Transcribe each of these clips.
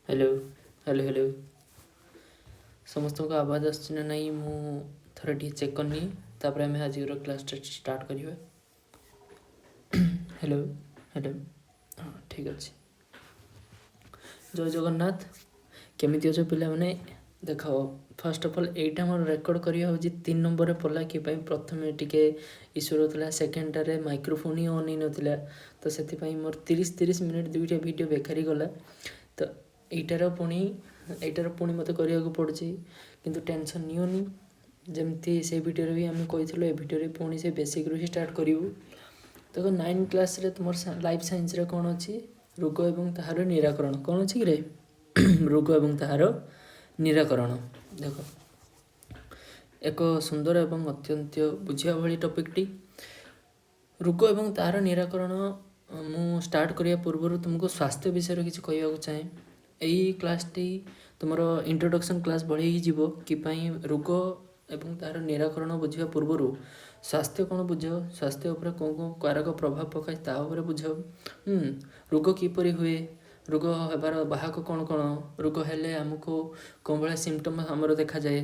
Hello hello hello. ସମସ୍ତଙ୍କୁ ଆବାଜ ଆସୁଛି ନା ନାହିଁ, ମୁଁ ଥରେ ଟିକେ ଚେକ୍ କରିନି, ତାପରେ ଆମେ ଆଜିର କ୍ଲାସ୍ଟା ଷ୍ଟାର୍ଟ କରିବା। ହ୍ୟାଲୋ ହ୍ୟାଲୋ, ହଁ, ଠିକ୍ ଅଛି। ଜୟ ଜଗନ୍ନାଥ। କେମିତି ଅଛ ପିଲାମାନେ? ଦେଖ, ଫାର୍ଷ୍ଟ ଅଫ୍ ଅଲ୍ ଏଇଟା ମୋର ରେକର୍ଡ଼ କରିବା ହେଉଛି 3 ନମ୍ବରରେ ପଡ଼ିଲା। କି ପାଇଁ? ପ୍ରଥମେ ଟିକେ ଇସ୍ୟୁ ରହୁଥିଲା, ସେକେଣ୍ଡଟାରେ ମାଇକ୍ରୋଫୋନ୍ ହିଁ ଅନ୍ ହେଇନଥିଲା, ତ ସେଥିପାଇଁ ମୋର 30 30 ମିନିଟ୍ ଦୁଇଟା ଭିଡ଼ିଓ ବେକାରୀ ଗଲା। ତ ଏଇଟାର ପୁଣି ମୋତେ କରିବାକୁ ପଡ଼ୁଛି। କିନ୍ତୁ ଟେନସନ୍ ନିଅନି। ଯେମିତି ସେଇ ଭିଡ଼ିଓରେ ବି ଆମେ କହିଥିଲୁ, ଏ ଭିଡ଼ିଓରେ ପୁଣି ସେ ବେସିକ୍ରୁ ହିଁ ଷ୍ଟାର୍ଟ କରିବୁ। ଦେଖ, ନାଇନ୍ କ୍ଲାସ୍ରେ ତୁମର ଲାଇଫ୍ ସାଇନ୍ସରେ କ'ଣ ଅଛି? ରୋଗ ଏବଂ ତାହାର ନିରାକରଣ। କ'ଣ ଅଛି କିରେ? ରୋଗ ଏବଂ ତାହାର ନିରାକରଣ। ଦେଖ, ଏକ ସୁନ୍ଦର ଏବଂ ଅତ୍ୟନ୍ତ ବୁଝିବା ଭଳି ଟପିକ୍ଟି, ରୋଗ ଏବଂ ତାହାର ନିରାକରଣ। ମୁଁ ଷ୍ଟାର୍ଟ କରିବା ପୂର୍ବରୁ ତୁମକୁ ସ୍ୱାସ୍ଥ୍ୟ ବିଷୟରେ କିଛି କହିବାକୁ ଚାହେଁ। ଏଇ କ୍ଲାସ୍ଟି ତୁମର ଇଣ୍ଟ୍ରୋଡକ୍ସନ୍ କ୍ଲାସ୍ ଭଳି ହିଁ ଯିବ। କି ପାଇଁ? ରୋଗ ଏବଂ ତାହାର ନିରାକରଣ ବୁଝିବା ପୂର୍ବରୁ ସ୍ୱାସ୍ଥ୍ୟ କ'ଣ ବୁଝ, ସ୍ୱାସ୍ଥ୍ୟ ଉପରେ କେଉଁ କେଉଁ କାରକ ପ୍ରଭାବ ପକାଏ ତା ଉପରେ ବୁଝ, ରୋଗ କିପରି ହୁଏ, ରୋଗ ହେବାର ବାହକ କ'ଣ କ'ଣ, ରୋଗ ହେଲେ ଆମକୁ କେଉଁ ଭଳିଆ ସିମ୍ପଟମ୍ ଆମର ଦେଖାଯାଏ,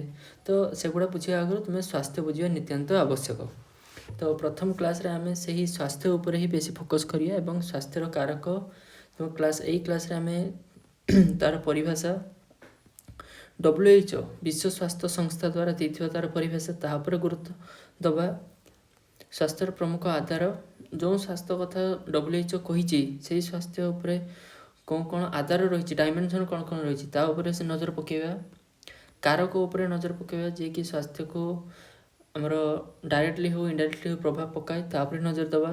ତ ସେଗୁଡ଼ା ବୁଝିବା ଆଗରୁ ତୁମେ ସ୍ୱାସ୍ଥ୍ୟ ବୁଝିବା ନିତ୍ୟାନ୍ତ ଆବଶ୍ୟକ। ତ ପ୍ରଥମ କ୍ଲାସ୍ରେ ଆମେ ସେହି ସ୍ୱାସ୍ଥ୍ୟ ଉପରେ ହିଁ ବେଶୀ ଫୋକସ୍ କରିବା ଏବଂ ସ୍ୱାସ୍ଥ୍ୟର କାରକ ତୁମ କ୍ଲାସ୍, ଏଇ କ୍ଲାସ୍ରେ ଆମେ ତାର ପରିଭାଷା, WHO, ବିଶ୍ୱ ସ୍ୱାସ୍ଥ୍ୟ ସଂସ୍ଥା ଦ୍ୱାରା ଦେଇଥିବା ତାର ପରିଭାଷା, ତାହା ଉପରେ ଗୁରୁତ୍ୱ ଦେବା। ସ୍ୱାସ୍ଥ୍ୟର ପ୍ରମୁଖ ଆଧାର, ଯେଉଁ ସ୍ୱାସ୍ଥ୍ୟ କଥା WHO କହିଛି, ସେଇ ସ୍ୱାସ୍ଥ୍ୟ ଉପରେ କ'ଣ କ'ଣ ଆଧାର ରହିଛି, ଡାଇମେନସନ୍ କ'ଣ କ'ଣ ରହିଛି, ତା ଉପରେ ସେ ନଜର ପକାଇବା। କାରକ ଉପରେ ନଜର ପକାଇବା, ଯିଏକି ସ୍ୱାସ୍ଥ୍ୟକୁ ଆମର ଡାଇରେକ୍ଟଲି ହଉ, ଇନଡାଇରେକ୍ଟଲି ହଉ ପ୍ରଭାବ ପକାଏ, ତା ଉପରେ ନଜର ଦେବା।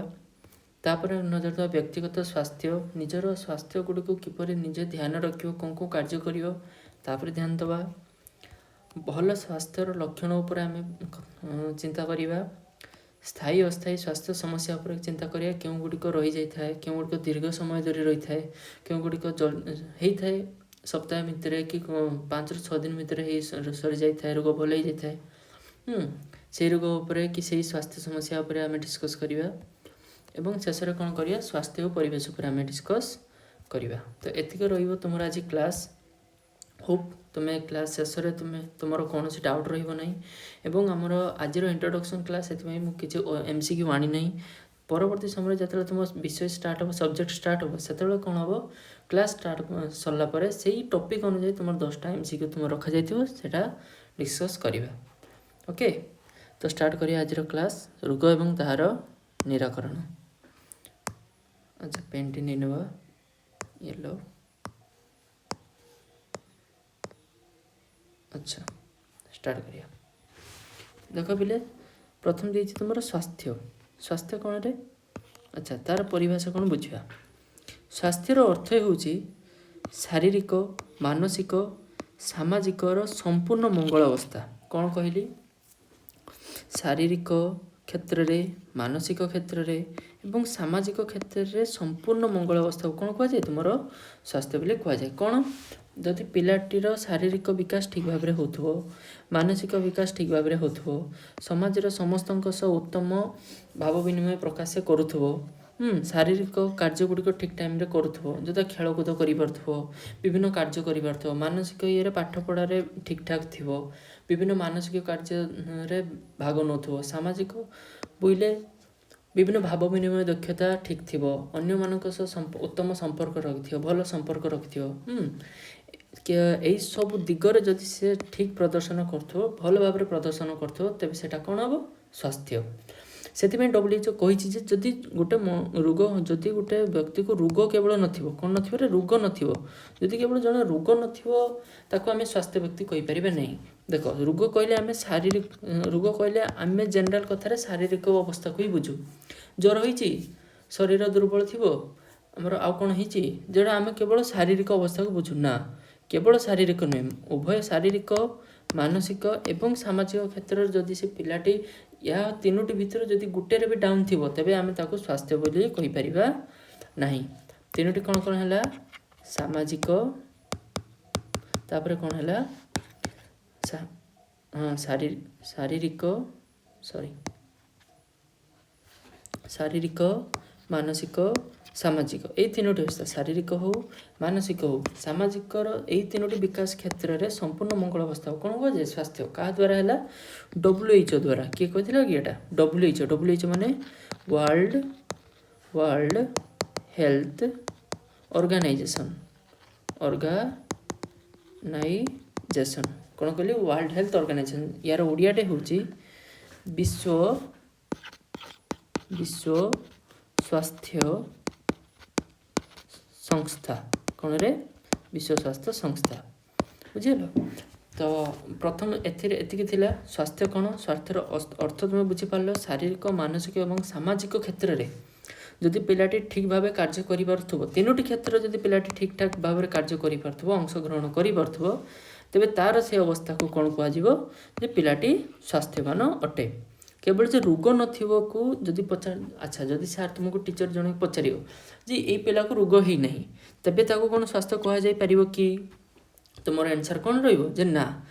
ତାପରେ ନଜର ଦେବା ବ୍ୟକ୍ତିଗତ ସ୍ୱାସ୍ଥ୍ୟ, ନିଜର ସ୍ୱାସ୍ଥ୍ୟ ଗୁଡ଼ିକୁ କିପରି ନିଜେ ଧ୍ୟାନ ରଖିବ, କେଉଁ କେଉଁ କାର୍ଯ୍ୟ କରିବ, ତାପରେ ଧ୍ୟାନ ଦେବା। ଭଲ ସ୍ୱାସ୍ଥ୍ୟର ଲକ୍ଷଣ ଉପରେ ଆମେ ଚିନ୍ତା କରିବା। ସ୍ଥାୟୀ ଅସ୍ଥାୟୀ ସ୍ୱାସ୍ଥ୍ୟ ସମସ୍ୟା ଉପରେ ଚିନ୍ତା କରିବା, କେଉଁ ଗୁଡ଼ିକ ରହିଯାଇଥାଏ, କେଉଁ ଗୁଡ଼ିକ ଦୀର୍ଘ ସମୟ ଧରି ରହିଥାଏ, କେଉଁ ଗୁଡ଼ିକ ହେଇଥାଏ ସପ୍ତାହ ଭିତରେ କି 5ରୁ 6 ଦିନ ଭିତରେ ହେଇ ସରିଯାଇଥାଏ, ରୋଗ ଭଲ ହେଇଯାଇଥାଏ, ସେଇ ରୋଗ ଉପରେ କି ସେଇ ସ୍ୱାସ୍ଥ୍ୟ ସମସ୍ୟା ଉପରେ ଆମେ ଡିସ୍କସ୍ କରିବା। ଏବଂ ଶେଷରେ କ'ଣ କରିବା? ସ୍ୱାସ୍ଥ୍ୟ ଓ ପରିବେଶ ଉପରେ ଆମେ ଡିସ୍କସ୍ କରିବା। ତ ଏତିକି ରହିବ ତୁମର ଆଜି କ୍ଲାସ୍। ହୋପ୍ ତୁମେ କ୍ଲାସ୍ ଶେଷରେ ତୁମର କୌଣସି ଡାଉଟ୍ ରହିବ ନାହିଁ। ଏବଂ ଆମର ଆଜିର ଇଣ୍ଟ୍ରୋଡକ୍ସନ୍ କ୍ଲାସ୍, ସେଥିପାଇଁ ମୁଁ କିଛି MCQ ଆଣିନାହିଁ। ପରବର୍ତ୍ତୀ ସମୟରେ ଯେତେବେଳେ ତୁମ ବିଷୟ ଷ୍ଟାର୍ଟ ହେବ, ସବଜେକ୍ଟ ଷ୍ଟାର୍ଟ ହେବ, ସେତେବେଳେ କ'ଣ ହେବ? କ୍ଲାସ୍ ଷ୍ଟାର୍ଟ ସରିଲା ପରେ ସେଇ ଟପିକ୍ ଅନୁଯାୟୀ ତୁମର 10ଟା MCQ ତୁମର ରଖାଯାଇଥିବ, ସେଇଟା ଡିସ୍କସ୍ କରିବା। ଓକେ, ତ ଷ୍ଟାର୍ଟ କରିବା ଆଜିର କ୍ଲାସ୍, ରୋଗ ଏବଂ ତାହାର ନିରାକରଣ। ଆଚ୍ଛା, ପେନ୍ଟି ନେଇ ନେବା, ୟେଲୋ। ଆଚ୍ଛା, ଷ୍ଟାର୍ଟ କରିବା। ଦେଖ ପିଲେ, ପ୍ରଥମ ଦେଇଛି ତୁମର ସ୍ୱାସ୍ଥ୍ୟ। ସ୍ୱାସ୍ଥ୍ୟ କ'ଣରେ? ଆଚ୍ଛା, ତାର ପରିଭାଷା କ'ଣ ବୁଝିବା। ସ୍ୱାସ୍ଥ୍ୟର ଅର୍ଥ ହେଉଛି ଶାରୀରିକ, ମାନସିକ, ସାମାଜିକର ସମ୍ପୂର୍ଣ୍ଣ ମଙ୍ଗଳ ଅବସ୍ଥା। କ'ଣ କହିଲି? ଶାରୀରିକ କ୍ଷେତ୍ରରେ, ମାନସିକ କ୍ଷେତ୍ରରେ ଏବଂ ସାମାଜିକ କ୍ଷେତ୍ରରେ ସମ୍ପୂର୍ଣ୍ଣ ମଙ୍ଗଳ ଅବସ୍ଥାକୁ କ'ଣ କୁହାଯାଏ? ତୁମର ସ୍ୱାସ୍ଥ୍ୟ ବୋଲି କୁହାଯାଏ। କ'ଣ? ଯଦି ପିଲାଟିର ଶାରୀରିକ ବିକାଶ ଠିକ୍ ଭାବରେ ହେଉଥିବ, ମାନସିକ ବିକାଶ ଠିକ୍ ଭାବରେ ହେଉଥିବ, ସମାଜର ସମସ୍ତଙ୍କ ସହ ଉତ୍ତମ ଭାବ ବିନିମୟ ପ୍ରକାଶ କରୁଥିବ, ଶାରୀରିକ କାର୍ଯ୍ୟ ଗୁଡ଼ିକ ଠିକ୍ ଟାଇମ୍ରେ କରୁଥିବ, ଯଥା ଖେଳକୁଦ କରିପାରୁଥିବ, ବିଭିନ୍ନ କାର୍ଯ୍ୟ କରିପାରୁଥିବ, ମାନସିକ ଇଏରେ ପାଠପଢ଼ାରେ ଠିକ୍ ଠାକ୍ ଥିବ, ବିଭିନ୍ନ ମାନସିକ କାର୍ଯ୍ୟରେ ଭାଗ ନେଉଥିବ, ସାମାଜିକ ବୋଇଲେ ବିଭିନ୍ନ ଭାବ ବିନିମୟ ଦକ୍ଷତା ଠିକ୍ ଥିବ, ଅନ୍ୟମାନଙ୍କ ସହ ଉତ୍ତମ ସମ୍ପର୍କ ରଖିଥିବ, ଭଲ ସମ୍ପର୍କ ରଖିଥିବ, ଏଇସବୁ ଦିଗରେ ଯଦି ସେ ଠିକ୍ ପ୍ରଦର୍ଶନ କରୁଥିବ, ଭଲ ଭାବରେ ପ୍ରଦର୍ଶନ କରୁଥିବ, ତେବେ ସେଇଟା କ'ଣ ହେବ? ସ୍ୱାସ୍ଥ୍ୟ। ସେଥିପାଇଁ WHO କହିଛି ଯେ ଯଦି ଗୋଟେ ରୋଗ, ଯଦି ଗୋଟେ ବ୍ୟକ୍ତିକୁ ରୋଗ କେବଳ ନଥିବ, କ'ଣ ନଥିବ ରେ? ରୋଗ ନଥିବ। ଯଦି କେବଳ ଜଣେ ରୋଗ ନଥିବ, ତାକୁ ଆମେ ସ୍ୱାସ୍ଥ୍ୟ ବ୍ୟକ୍ତି କହିପାରିବା ନାହିଁ। ଦେଖ, ରୋଗ କହିଲେ ଆମେ ଶାରୀରିକ ରୋଗ କହିଲେ ଆମେ ଜେନେରାଲ କଥାରେ ଶାରୀରିକ ଅବସ୍ଥାକୁ ହିଁ ବୁଝୁ। ଜ୍ୱର ହେଇଛି, ଶରୀର ଦୁର୍ବଳ ଥିବ ଆମର, ଆଉ କ'ଣ ହେଇଛି, ଯେଉଁଟା ଆମେ କେବଳ ଶାରୀରିକ ଅବସ୍ଥାକୁ ବୁଝୁ। ନା, କେବଳ ଶାରୀରିକ ନୁହେଁ, ଉଭୟ ଶାରୀରିକ, ମାନସିକ ଏବଂ ସାମାଜିକ କ୍ଷେତ୍ରରେ ଯଦି ସେ ପିଲାଟି ଏହା ତିନୋଟି ଭିତରୁ ଯଦି ଗୋଟେରେ ବି ଡାଉନ୍ ଥିବ, ତେବେ ଆମେ ତାକୁ ସ୍ୱାସ୍ଥ୍ୟ ବୋଲି କହିପାରିବା ନାହିଁ। ତିନୋଟି କ'ଣ କ'ଣ ହେଲା? ସାମାଜିକ, ତାପରେ କ'ଣ ହେଲା? ହଁ, ଶାରୀରିକ, ସରି, ଶାରୀରିକ, ମାନସିକ ସାମାଜିକ, ଏଇ ତିନୋଟି ଅବସ୍ଥା, ଶାରୀରିକ ହଉ, ମାନସିକ ହଉ, ସାମାଜିକର ଏଇ ତିନୋଟି ବିକାଶ କ୍ଷେତ୍ରରେ ସମ୍ପୂର୍ଣ୍ଣ ମଙ୍ଗଳ ଅବସ୍ଥାକୁ କ'ଣ କୁହାଯାଏ? ସ୍ୱାସ୍ଥ୍ୟ। କାହା ଦ୍ୱାରା ହେଲା? WHO ଦ୍ୱାରା। କିଏ କହିଥିଲା କି ଏଇଟା? WHO. WHO ମାନେ ୱାର୍ଲଡ ହେଲ୍ଥ ଅର୍ଗାନାଇଜେସନ୍। ଅର୍ଗାନାଇଜେସନ୍ କ'ଣ କହିଲି? World health organisation. ୟାର ଓଡ଼ିଆଟେ ହେଉଛି ବିଶ୍ୱ ସ୍ୱାସ୍ଥ୍ୟ ସଂସ୍ଥା। କ'ଣରେ? ବିଶ୍ୱ ସ୍ୱାସ୍ଥ୍ୟ ସଂସ୍ଥା। ବୁଝିହେଲ ତ? ପ୍ରଥମ ଏଥିରେ ଏତିକି ଥିଲା। ସ୍ୱାସ୍ଥ୍ୟ କ'ଣ, ସ୍ୱାସ୍ଥ୍ୟର ଅର୍ଥ ତୁମେ ବୁଝିପାରିଲ। ଶାରୀରିକ, ମାନସିକ ଏବଂ ସାମାଜିକ କ୍ଷେତ୍ରରେ ଯଦି ପିଲାଟି ଠିକ୍ ଭାବେ କାର୍ଯ୍ୟ କରିପାରୁଥିବ, ତିନୋଟି କ୍ଷେତ୍ରରେ ଯଦି ପିଲାଟି ଠିକ୍ ଠାକ୍ ଭାବରେ କାର୍ଯ୍ୟ କରିପାରୁଥିବ, ଅଂଶଗ୍ରହଣ କରିପାରୁଥିବ, ତେବେ ତାର ସେ ଅବସ୍ଥାକୁ କ'ଣ କୁହାଯିବ ଯେ ପିଲାଟି ସ୍ୱାସ୍ଥ୍ୟବାନ ଅଟେ। କେବଳ ଯେ ରୋଗ ନଥିବକୁ ଯଦି ପଚାର, ଆଚ୍ଛା, ଯଦି ସାର୍ ତୁମକୁ ଟିଚର ଜଣେ ପଚାରିବ ଯେ ଏଇ ପିଲାକୁ ରୋଗ ହେଇନାହିଁ, ତେବେ ତାକୁ କ'ଣ ସ୍ୱାସ୍ଥ୍ୟ କୁହାଯାଇପାରିବ କି? ତୁମର ଆନ୍ସର୍ କ'ଣ ରହିବ ଯେ ନା,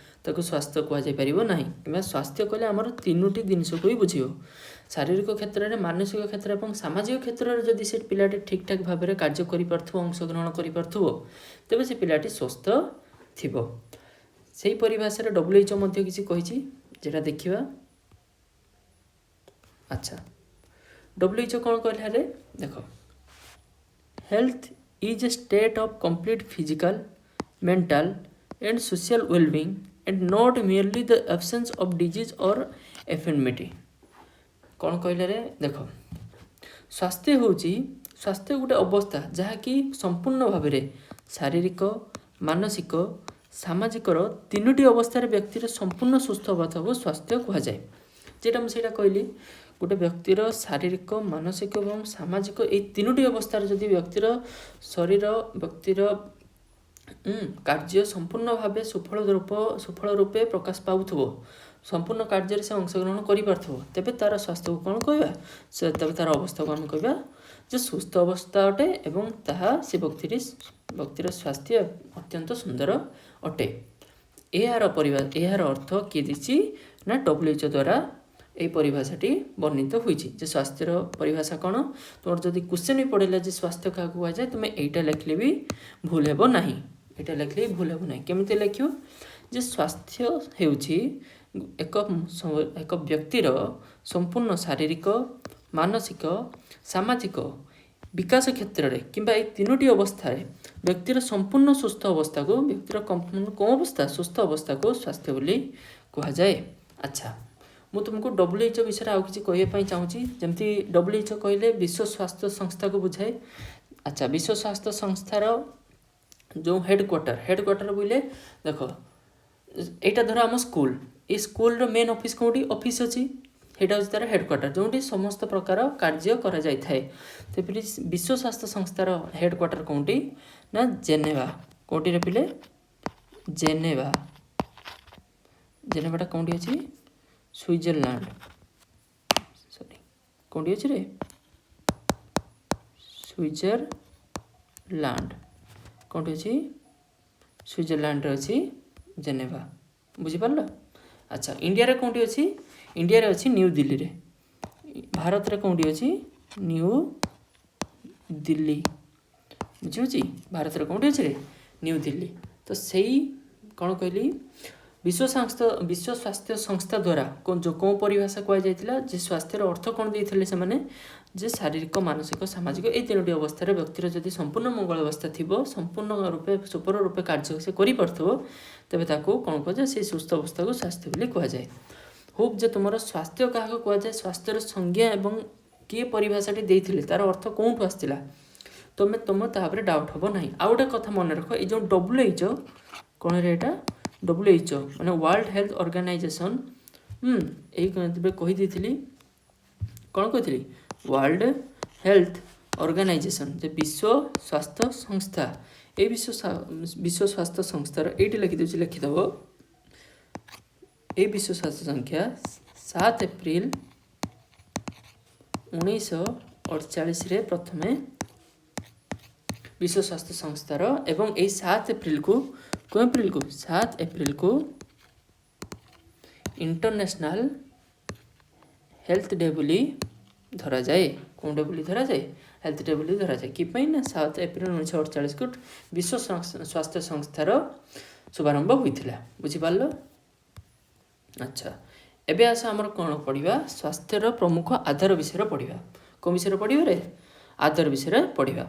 ତାକୁ ସ୍ୱାସ୍ଥ୍ୟ କୁହାଯାଇପାରିବ ନାହିଁ। କିମ୍ବା ସ୍ୱାସ୍ଥ୍ୟ କହିଲେ ଆମର ତିନୋଟି ଜିନିଷକୁ ହିଁ ବୁଝିବ। ଶାରୀରିକ କ୍ଷେତ୍ରରେ, ମାନସିକ କ୍ଷେତ୍ର ଏବଂ ସାମାଜିକ କ୍ଷେତ୍ରରେ ଯଦି ସେ ପିଲାଟି ଠିକ୍ ଠାକ୍ ଭାବରେ କାର୍ଯ୍ୟ କରିପାରୁଥିବ, ଅଂଶଗ୍ରହଣ କରିପାରୁଥିବ, ତେବେ ସେ ପିଲାଟି ସୁସ୍ଥ ଥିବ। ସେଇ ପରିଭାଷାରେ WHO ମଧ୍ୟ କିଛି କହିଛି, ଯେଟା ଦେଖିବା। ଆଚ୍ଛା, WHO କ'ଣ କହିଲା ରେ? ଦେଖ, "Health is a state of complete physical, mental and social well-being and not merely the absence of disease or infirmity." କ'ଣ କହିଲେ ରେ? ଦେଖ, ସ୍ୱାସ୍ଥ୍ୟ ହେଉଛି, ସ୍ୱାସ୍ଥ୍ୟ ଗୋଟେ ଅବସ୍ଥା ଯାହାକି ସମ୍ପୂର୍ଣ୍ଣ ଭାବରେ ଶାରୀରିକ, ମାନସିକ, ସାମାଜିକର ତିନୋଟି ଅବସ୍ଥାରେ ବ୍ୟକ୍ତିର ସମ୍ପୂର୍ଣ୍ଣ ସୁସ୍ଥ ଅବସ୍ଥାକୁ ସ୍ୱାସ୍ଥ୍ୟ କୁହାଯାଏ। ଯେଟା ମୁଁ ସେଇଟା କହିଲି, ଗୋଟେ ବ୍ୟକ୍ତିର ଶାରୀରିକ, ମାନସିକ ଏବଂ ସାମାଜିକ ଏଇ ତିନୋଟି ଅବସ୍ଥାରେ ଯଦି ବ୍ୟକ୍ତିର ଶରୀର, ବ୍ୟକ୍ତିର କାର୍ଯ୍ୟ ସମ୍ପୂର୍ଣ୍ଣ ଭାବେ ସୁଫଳ ରୂପେ ପ୍ରକାଶ ପାଉଥିବ, ସମ୍ପୂର୍ଣ୍ଣ କାର୍ଯ୍ୟରେ ସେ ଅଂଶଗ୍ରହଣ କରିପାରୁଥିବ, ତେବେ ତା'ର ସ୍ୱାସ୍ଥ୍ୟକୁ କ'ଣ କହିବା ସେ? ତେବେ ତା'ର ଅବସ୍ଥାକୁ ଆମେ କହିବା ଯେ ସୁସ୍ଥ ଅବସ୍ଥା ଅଟେ ଏବଂ ତାହା ସେ ବ୍ୟକ୍ତିର ସ୍ୱାସ୍ଥ୍ୟ ଅତ୍ୟନ୍ତ ସୁନ୍ଦର ଅଟେ। ଏହାର ଅର୍ଥ କିଏ ଦେଇଛି ନା WHO ଦ୍ୱାରା ଏହି ପରିଭାଷାଟି ବର୍ଣ୍ଣିତ ହୋଇଛି ଯେ ସ୍ୱାସ୍ଥ୍ୟର ପରିଭାଷା କ'ଣ। ତୁମର ଯଦି କ୍ୱେଶ୍ଚନ୍ ବି ପଡ଼ିଲା ଯେ ସ୍ୱାସ୍ଥ୍ୟ କାହାକୁ କୁହାଯାଏ, ତୁମେ ଏଇଟା ଲେଖିଲେ ବି ଭୁଲ ହେବ ନାହିଁ। ଏଇଟା ଲେଖିଲେ ବି ଭୁଲ ହେବ ନାହିଁ। କେମିତି ଲେଖିବ ଯେ ସ୍ୱାସ୍ଥ୍ୟ ହେଉଛି ଏକ ବ୍ୟକ୍ତିର ସମ୍ପୂର୍ଣ୍ଣ ଶାରୀରିକ, ମାନସିକ, ସାମାଜିକ ବିକାଶ କ୍ଷେତ୍ରରେ କିମ୍ବା ଏଇ ତିନୋଟି ଅବସ୍ଥାରେ ବ୍ୟକ୍ତିର ସମ୍ପୂର୍ଣ୍ଣ ସୁସ୍ଥ ଅବସ୍ଥାକୁ, ବ୍ୟକ୍ତିର କେଉଁ ଅବସ୍ଥା, ସୁସ୍ଥ ଅବସ୍ଥାକୁ ସ୍ୱାସ୍ଥ୍ୟ ବୋଲି କୁହାଯାଏ। ଆଚ୍ଛା, ମୁଁ ତୁମକୁ WHO ବିଷୟରେ ଆଉ କିଛି କହିବା ପାଇଁ ଚାହୁଁଛି। ଯେମିତି WHO କହିଲେ ବିଶ୍ୱ ସ୍ୱାସ୍ଥ୍ୟ ସଂସ୍ଥାକୁ ବୁଝାଏ। ଆଚ୍ଛା, ବିଶ୍ୱ ସ୍ୱାସ୍ଥ୍ୟ ସଂସ୍ଥାର ଯେଉଁ ହେଡ଼୍ କ୍ୱାର୍ଟର ବୋଇଲେ, ଦେଖ, ଏଇଟା ଧର ଆମ ସ୍କୁଲ। ଏଇ ସ୍କୁଲର ମେନ୍ ଅଫିସ୍ କେଉଁଠି ଅଫିସ୍ ଅଛି, ସେଇଟା ହେଉଛି ତା'ର ହେଡ଼୍ କ୍ୱାର୍ଟର, ଯେଉଁଠି ସମସ୍ତ ପ୍ରକାର କାର୍ଯ୍ୟ କରାଯାଇଥାଏ। ସେପରି ବିଶ୍ୱ ସ୍ୱାସ୍ଥ୍ୟ ସଂସ୍ଥାର ହେଡ଼୍ କ୍ୱାର୍ଟର କେଉଁଠି ନା ଜେନେଭା। କେଉଁଠିରେ ପିଲେ? ଜେନେଭା। ଜେନେଭାଟା କେଉଁଠି ଅଛି? ସୁଇଜରଲ୍ୟାଣ୍ଡ। ସରି, କେଉଁଠି ଅଛି ରେ? ସୁଇଜରଲ୍ୟାଣ୍ଡ। କେଉଁଠି ଅଛି? ସୁଇଜରଲ୍ୟାଣ୍ଡରେ ଅଛି ଜେନେଭା। ବୁଝିପାରିଲ? ଆଚ୍ଛା, ଇଣ୍ଡିଆରେ କେଉଁଠି ଅଛି? ଇଣ୍ଡିଆରେ ଅଛି ନ୍ୟୁ ଦିଲ୍ଲୀରେ। ଭାରତରେ କେଉଁଠି ଅଛି? ନ୍ୟୁ ଦିଲ୍ଲୀ। ବୁଝିହେଉଛି? ଭାରତରେ କେଉଁଠି ଅଛି ରେ? ନ୍ୟୁ ଦିଲ୍ଲୀ। ତ ସେଇ କ'ଣ କହିଲି, ବିଶ୍ୱ ସ୍ୱାସ୍ଥ୍ୟ ସଂସ୍ଥା ଦ୍ୱାରା ଯେଉଁ କେଉଁ ପରିଭାଷା କୁହାଯାଇଥିଲା ଯେ ସ୍ୱାସ୍ଥ୍ୟର ଅର୍ଥ କ'ଣ ଦେଇଥିଲେ ସେମାନେ ଯେ ଶାରୀରିକ, ମାନସିକ, ସାମାଜିକ ଏଇ ତିନୋଟି ଅବସ୍ଥାରେ ବ୍ୟକ୍ତିର ଯଦି ସମ୍ପୂର୍ଣ୍ଣ ମଙ୍ଗଳ ଅବସ୍ଥା ଥିବ, ସମ୍ପୂର୍ଣ୍ଣ ରୂପେ ସୁପର ରୂପେ କାର୍ଯ୍ୟ ସେ କରିପାରୁଥିବ, ତେବେ ତାକୁ କ'ଣ କୁହାଯାଏ? ସେଇ ସୁସ୍ଥ ଅବସ୍ଥାକୁ ସ୍ୱାସ୍ଥ୍ୟ ବୋଲି କୁହାଯାଏ। ହୋପ୍ ଯେ ତୁମର ସ୍ୱାସ୍ଥ୍ୟ କାହାକୁ କୁହାଯାଏ, ସ୍ୱାସ୍ଥ୍ୟର ସଂଜ୍ଞା ଏବଂ କିଏ ପରିଭାଷାଟି ଦେଇଥିଲେ, ତାର ଅର୍ଥ କେଉଁଠୁ ଆସିଥିଲା, ତୁମ ତା ଉପରେ ଡାଉଟ୍ ହେବ ନାହିଁ। ଆଉ ଗୋଟେ କଥା ମନେ ରଖ, ଏଇ ଯେଉଁ WHO, କ'ଣ ରେ ଏଇଟା? WHO ମାନେ ୱାର୍ଲଡ ହେଲ୍ଥ ଅର୍ଗାନାଇଜେସନ୍। ଏଇ ଏବେ କହିଦେଇଥିଲି। କ'ଣ କହିଥିଲି? ୱାର୍ଲଡ ହେଲ୍ଥ ଅର୍ଗାନାଇଜେସନ୍ ଯେ ବିଶ୍ୱ ସ୍ୱାସ୍ଥ୍ୟ ସଂସ୍ଥା। ଏଇ ବିଶ୍ୱ ସ୍ୱାସ୍ଥ୍ୟ ସଂସ୍ଥାର ଏଇଠି ଲେଖିଦେଉଛି, ଲେଖିଦେବ। ଏଇ ବିଶ୍ୱ ସ୍ୱାସ୍ଥ୍ୟ ସଂସ୍ଥା 7 ଏପ୍ରିଲ 1948ରେ ପ୍ରଥମେ ବିଶ୍ୱ ସ୍ୱାସ୍ଥ୍ୟ ସଂସ୍ଥାର ଏବଂ ଏଇ 7 ଏପ୍ରିଲକୁ, କେଉଁ ଏପ୍ରିଲକୁ? 7 ଏପ୍ରିଲକୁ ଇଣ୍ଟରନ୍ୟାସନାଲ ହେଲ୍ଥ ଡେ ବୋଲି ଧରାଯାଏ। କେଉଁ ଡେ ବୋଲି ଧରାଯାଏ ହେଲ୍ଥ ଡେ ବୋଲି ଧରାଯାଏ। କି ପାଇଁ ନା 7 ଏପ୍ରିଲ 1948କୁ ବିଶ୍ୱ ସ୍ୱାସ୍ଥ୍ୟ ସଂସ୍ଥାର ଶୁଭାରମ୍ଭ ହୋଇଥିଲା। ବୁଝିପାରିଲ? ଆଚ୍ଛା, ଏବେ ଆସ, ଆମର କ'ଣ ପଢ଼ିବା? ସ୍ୱାସ୍ଥ୍ୟର ପ୍ରମୁଖ ଆଧାର ବିଷୟରେ ପଢ଼ିବା। କେଉଁ ବିଷୟରେ ପଢ଼ିବା ରେ? ଆଧାର ବିଷୟରେ ପଢ଼ିବା।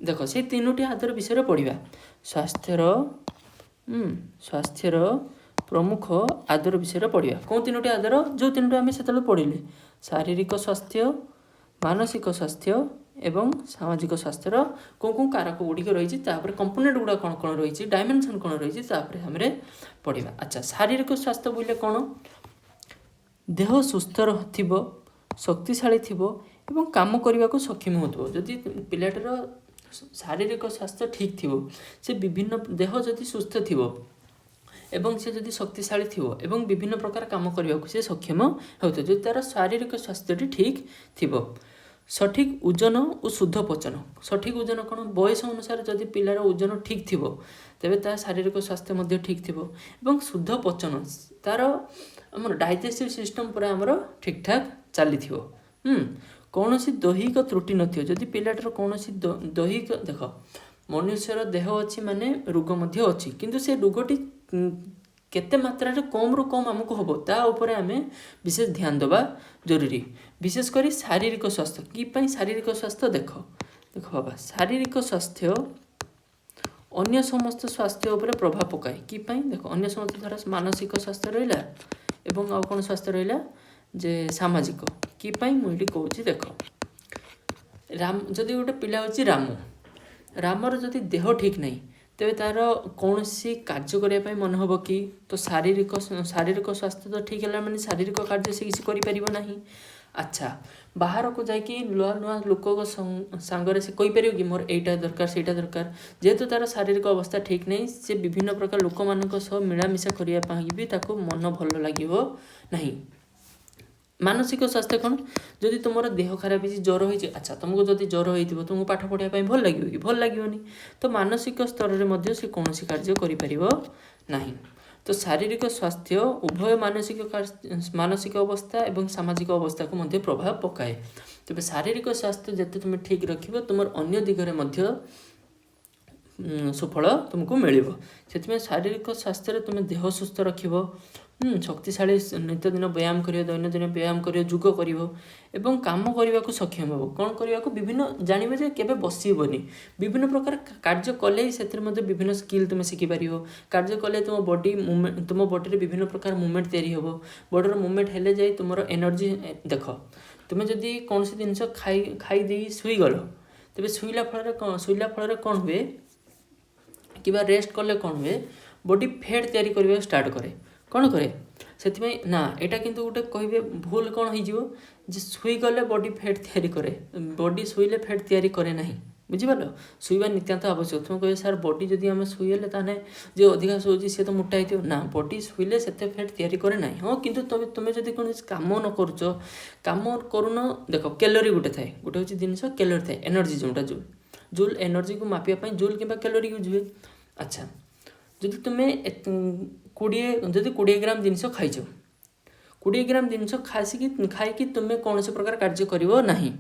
ଦେଖ, ସେଇ ତିନୋଟି ଆଧାର ବିଷୟରେ ପଢ଼ିବା। ସ୍ୱାସ୍ଥ୍ୟର ପ୍ରମୁଖ ଆଧାର ବିଷୟରେ ପଢ଼ିବା। କେଉଁ ତିନୋଟି ଆଧାର? ଯେଉଁ ତିନୋଟି ଆମେ ସେତେବେଳେ ପଢ଼ିଲେ, ଶାରୀରିକ ସ୍ୱାସ୍ଥ୍ୟ, ମାନସିକ ସ୍ୱାସ୍ଥ୍ୟ ଏବଂ ସାମାଜିକ ସ୍ୱାସ୍ଥ୍ୟର କେଉଁ କେଉଁ କାରକ ଗୁଡ଼ିକ ରହିଛି, ତାପରେ କମ୍ପୋନେଣ୍ଟ ଗୁଡ଼ାକ କ'ଣ କ'ଣ ରହିଛି, ଡାଇମେନସନ୍ କ'ଣ ରହିଛି, ତାପରେ ଆମେ ପଢ଼ିବା। ଆଚ୍ଛା, ଶାରୀରିକ ସ୍ୱାସ୍ଥ୍ୟ ବୋଇଲେ କ'ଣ? ଦେହ ସୁସ୍ଥ ଥିବ, ଶକ୍ତିଶାଳୀ ଥିବ ଏବଂ କାମ କରିବାକୁ ସକ୍ଷମ ହେଉଥିବ। ଯଦି ପିଲାଟିର ଶାରୀରିକ ସ୍ୱାସ୍ଥ୍ୟ ଠିକ୍ ଥିବ, ସେ ବିଭିନ୍ନ ଦେହ ଯଦି ସୁସ୍ଥ ଥିବ ଏବଂ ସେ ଯଦି ଶକ୍ତିଶାଳୀ ଥିବ ଏବଂ ବିଭିନ୍ନ ପ୍ରକାର କାମ କରିବାକୁ ସେ ସକ୍ଷମ ହେଉଥିବ, ଯଦି ତା'ର ଶାରୀରିକ ସ୍ୱାସ୍ଥ୍ୟଟି ଠିକ୍ ଥିବ। ସଠିକ୍ ଓଜନ ଓ ଶୁଦ୍ଧ ପଚନ। ସଠିକ୍ ଓଜନ କ'ଣ? ବୟସ ଅନୁସାରେ ଯଦି ପିଲାର ଓଜନ ଠିକ୍ ଥିବ, ତେବେ ତା ଶାରୀରିକ ସ୍ୱାସ୍ଥ୍ୟ ମଧ୍ୟ ଠିକ୍ ଥିବ। ଏବଂ ଶୁଦ୍ଧ ପଚନ, ତା'ର ଆମର ଡାଇଜେଷ୍ଟିଭ୍ ସିଷ୍ଟମ୍ ପୁରା ଆମର ଠିକ୍ଠାକ୍ ଚାଲିଥିବ। କୌଣସି ଦୈହିକ ତ୍ରୁଟି ନଥିବ। ଯଦି ପିଲାଟାର କୌଣସି ଦୈହିକ, ଦେଖ, ମନୁଷ୍ୟର ଦେହ ଅଛି ମାନେ ରୋଗ ମଧ୍ୟ ଅଛି, କିନ୍ତୁ ସେ ରୋଗଟି କେତେ ମାତ୍ରାରେ କମ୍ରୁ କମ୍ ଆମକୁ ହେବ, ତା ଉପରେ ଆମେ ବିଶେଷ ଧ୍ୟାନ ଦେବା ଜରୁରୀ, ବିଶେଷ କରି ଶାରୀରିକ ସ୍ୱାସ୍ଥ୍ୟ। କି ପାଇଁ ଶାରୀରିକ ସ୍ୱାସ୍ଥ୍ୟ? ଦେଖ ଦେଖ ବାବା, ଶାରୀରିକ ସ୍ୱାସ୍ଥ୍ୟ ଅନ୍ୟ ସମସ୍ତ ସ୍ୱାସ୍ଥ୍ୟ ଉପରେ ପ୍ରଭାବ ପକାଏ। କି ପାଇଁ? ଦେଖ, ଅନ୍ୟ ସମସ୍ତ, ଧର ମାନସିକ ସ୍ୱାସ୍ଥ୍ୟ ରହିଲା ଏବଂ ଆଉ କ'ଣ ସ୍ୱାସ୍ଥ୍ୟ ରହିଲା ଯେ ସାମାଜିକ। କି ପାଇଁ ମୁଁ ଏଠି କହୁଛି, ଦେଖ, ରାମ, ଯଦି ଗୋଟେ ପିଲା ହେଉଛି ରାମୁ, ରାମର ଯଦି ଦେହ ଠିକ୍ ନାହିଁ, ତେବେ ତା'ର କୌଣସି କାର୍ଯ୍ୟ କରିବା ପାଇଁ ମନ ହେବ କି? ତ ଶାରୀରିକ ସ୍ୱାସ୍ଥ୍ୟ ତ ଠିକ୍ ହେଲା ମାନେ ଶାରୀରିକ କାର୍ଯ୍ୟ ସେ କିଛି କରିପାରିବ ନାହିଁ। ଆଚ୍ଛା, ବାହାରକୁ ଯାଇକି ନୂଆ ନୂଆ ଲୋକଙ୍କ ସାଙ୍ଗରେ ସେ କହିପାରିବ କି ମୋର ଏଇଟା ଦରକାର, ସେଇଟା ଦରକାର? ଯେହେତୁ ତା'ର ଶାରୀରିକ ଅବସ୍ଥା ଠିକ୍ ନାହିଁ, ସେ ବିଭିନ୍ନ ପ୍ରକାର ଲୋକମାନଙ୍କ ସହ ମିଳାମିଶା କରିବା ପାଇଁ ବି ତାକୁ ମନ ଭଲ ଲାଗିବ ନାହିଁ। ମାନସିକ ସ୍ୱାସ୍ଥ୍ୟ କ'ଣ? ଯଦି ତୁମର ଦେହ ଖରାପ ହେଇଛି, ଜ୍ୱର ହେଇଛି, ଆଚ୍ଛା, ତୁମକୁ ଯଦି ଜ୍ୱର ହେଇଥିବ, ତୁମକୁ ପାଠ ପଢ଼ିବା ପାଇଁ ଭଲ ଲାଗିବ କି? ଭଲ ଲାଗିବନି। ତ ମାନସିକ ସ୍ତରରେ ମଧ୍ୟ ସେ କୌଣସି କାର୍ଯ୍ୟ କରିପାରିବ ନାହିଁ। ତ ଶାରୀରିକ ସ୍ୱାସ୍ଥ୍ୟ ଉଭୟ ମାନସିକ ଅବସ୍ଥା ଏବଂ ସାମାଜିକ ଅବସ୍ଥାକୁ ମଧ୍ୟ ପ୍ରଭାବ ପକାଏ। ତେବେ ଶାରୀରିକ ସ୍ୱାସ୍ଥ୍ୟ ଯେତେ ତୁମେ ଠିକ୍ ରଖିବ, ତୁମର ଅନ୍ୟ ଦିଗରେ ମଧ୍ୟ ସୁଫଳ ତୁମକୁ ମିଳିବ। ସେଥିପାଇଁ ଶାରୀରିକ ସ୍ୱାସ୍ଥ୍ୟରେ ତୁମେ ଦେହ ସୁସ୍ଥ ରଖିବ, ଶକ୍ତିଶାଳୀ, ନିତ୍ୟଦିନ ବ୍ୟାୟାମ କରିବ, ଦୈନନ୍ଦିନ ବ୍ୟାୟାମ କରିବ, ଯୋଗ କରିବ ଏବଂ କାମ କରିବାକୁ ସକ୍ଷମ ହେବ। କ'ଣ କରିବାକୁ? ବିଭିନ୍ନ ଜାଣିବ ଯେ କେବେ ବସିବନି। ବିଭିନ୍ନ ପ୍ରକାର କାର୍ଯ୍ୟ କଲେ ହିଁ ସେଥିରେ ମଧ୍ୟ ବିଭିନ୍ନ ସ୍କିଲ୍ ତୁମେ ଶିଖିପାରିବ। କାର୍ଯ୍ୟ କଲେ ତୁମ ବଡି ମୁଭମେଣ୍ଟ, ତୁମ ବଡ଼ିରେ ବିଭିନ୍ନ ପ୍ରକାର ମୁଭମେଣ୍ଟ ତିଆରି ହେବ। ବଡ଼ିର ମୁଭମେଣ୍ଟ ହେଲେ ଯାଇ ତୁମର ଏନର୍ଜି। ଦେଖ, ତୁମେ ଯଦି କୌଣସି ଜିନିଷ ଖାଇ ଖାଇ ଦେଇ ଶୋଇଗଲ, ତେବେ ଶୋଇଲା ଫଳରେ କ'ଣ ହୁଏ କିମ୍ବା ରେଷ୍ଟ କଲେ କ'ଣ ହୁଏ? ବଡି ଫ୍ୟାଟ୍ ତିଆରି କରିବାକୁ ଷ୍ଟାର୍ଟ କରେ। କ'ଣ କରେ ସେଥିପାଇଁ ନା, ଏଇଟା କିନ୍ତୁ ଗୋଟେ କହିବେ ଭୁଲ କ'ଣ ହେଇଯିବ ଯେ ଶୋଇଗଲେ ବଡି ଫ୍ୟାଟ୍ ତିଆରି କରେ। ବଡି ଶୋଇଲେ ଫ୍ୟାଟ୍ ତିଆରି କରେ ନାହିଁ। ବୁଝିପାରିଲ? ଶୋଇବା ନିତ୍ୟାନ୍ତ ଆବଶ୍ୟକ। ତୁମେ କହିବ, ସାର୍, ବଡି ଯଦି ଆମେ ଶୋଇଗଲେ, ତାହେଲେ ଯିଏ ଅଧିକା ଶୋଉଛି ସିଏ ତ ମୋଟା ହେଇଥିବ ନା? ବଡି ଶୋଇଲେ ସେତେ ଫ୍ୟାଟ୍ ତିଆରି କରେ ନାହିଁ। ହଁ, କିନ୍ତୁ ତୁମେ ଯଦି କୌଣସି କାମ ନ କରୁଛ, କାମ କରୁନ, ଦେଖ, କ୍ୟାଲୋରି ଗୋଟେ ଥାଏ, ଗୋଟେ ହେଉଛି ଜିନିଷ କ୍ୟାଲୋରି ଥାଏ, ଏନର୍ଜି ଯେଉଁଟା ଜୁଲ୍, ଜୁଲ୍ ଏନର୍ଜିକୁ ମାପିବା ପାଇଁ ଜୁଲ୍ କିମ୍ବା କ୍ୟାଲୋରି ୟୁଜ୍ ହୁଏ। ଆଚ୍ଛା, ଯଦି ତୁମେ ଯଦି 20 ଗ୍ରାମ ଜିନିଷ ଖାଇଛ, 20 ଗ୍ରାମ ଜିନିଷ ଖାଇକି ତୁମେ କୌଣସି ପ୍ରକାର କାର୍ଯ୍ୟ କରିବ ନାହିଁ,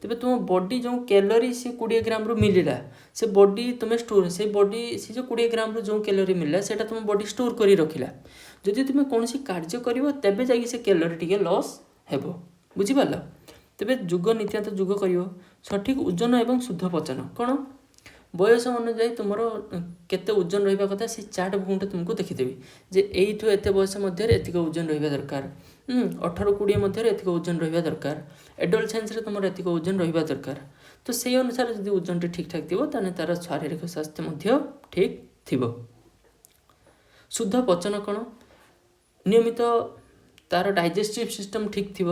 ତେବେ ତୁମ ବଡି ଯେଉଁ କ୍ୟାଲୋରି ସେ 20 ଗ୍ରାମରୁ ମିଳିଲା, ସେ ବଡି ତୁମେ ଷ୍ଟୋର, ସେ ବଡି ସେ ଯେଉଁ 20 ଗ୍ରାମରୁ ଯେଉଁ କ୍ୟାଲୋରି ମିଳିଲା, ସେଇଟା ତୁମ ବଡି ଷ୍ଟୋର କରି ରଖିଲା। ଯଦି ତୁମେ କୌଣସି କାର୍ଯ୍ୟ କରିବ, ତେବେ ଯାଇକି ସେ କ୍ୟାଲୋରି ଟିକେ ଲସ୍ ହେବ। ବୁଝିପାରିଲ? ତେବେ ଯୋଗ ନିତ୍ୟାନ୍ତ ଯୋଗ କରିବ। ସଠିକ୍ ଓଜନ ଏବଂ ଶୁଦ୍ଧ ପଚନ କ'ଣ? ବୟସ ଅନୁଯାୟୀ ତୁମର କେତେ ଓଜନ ରହିବା କଥା, ସେ ଚାର୍ଟ ଗୋଟେ ତୁମକୁ ଦେଖିଦେବି ଯେ ଏଇଠୁ ଏତେ ବୟସ ମଧ୍ୟରେ ଏତିକି ଓଜନ ରହିବା ଦରକାର, 18-20 ମଧ୍ୟରେ ଏତିକି ଓଜନ ରହିବା ଦରକାର, ଏଡୋଲସେନ୍ସରେ ତୁମର ଏତିକି ଓଜନ ରହିବା ଦରକାର। ତ ସେଇ ଅନୁସାରେ ଯଦି ଓଜନଟି ଠିକ୍ ଠାକ୍ ଥିବ, ତାହେଲେ ତା'ର ଶାରୀରିକ ସ୍ୱାସ୍ଥ୍ୟ ମଧ୍ୟ ଠିକ୍ ଥିବ। ଶୁଦ୍ଧ ପଚନ କ'ଣ? ନିୟମିତ ତା'ର ଡାଇଜେଷ୍ଟିଭ୍ ସିଷ୍ଟମ୍ ଠିକ୍ ଥିବ,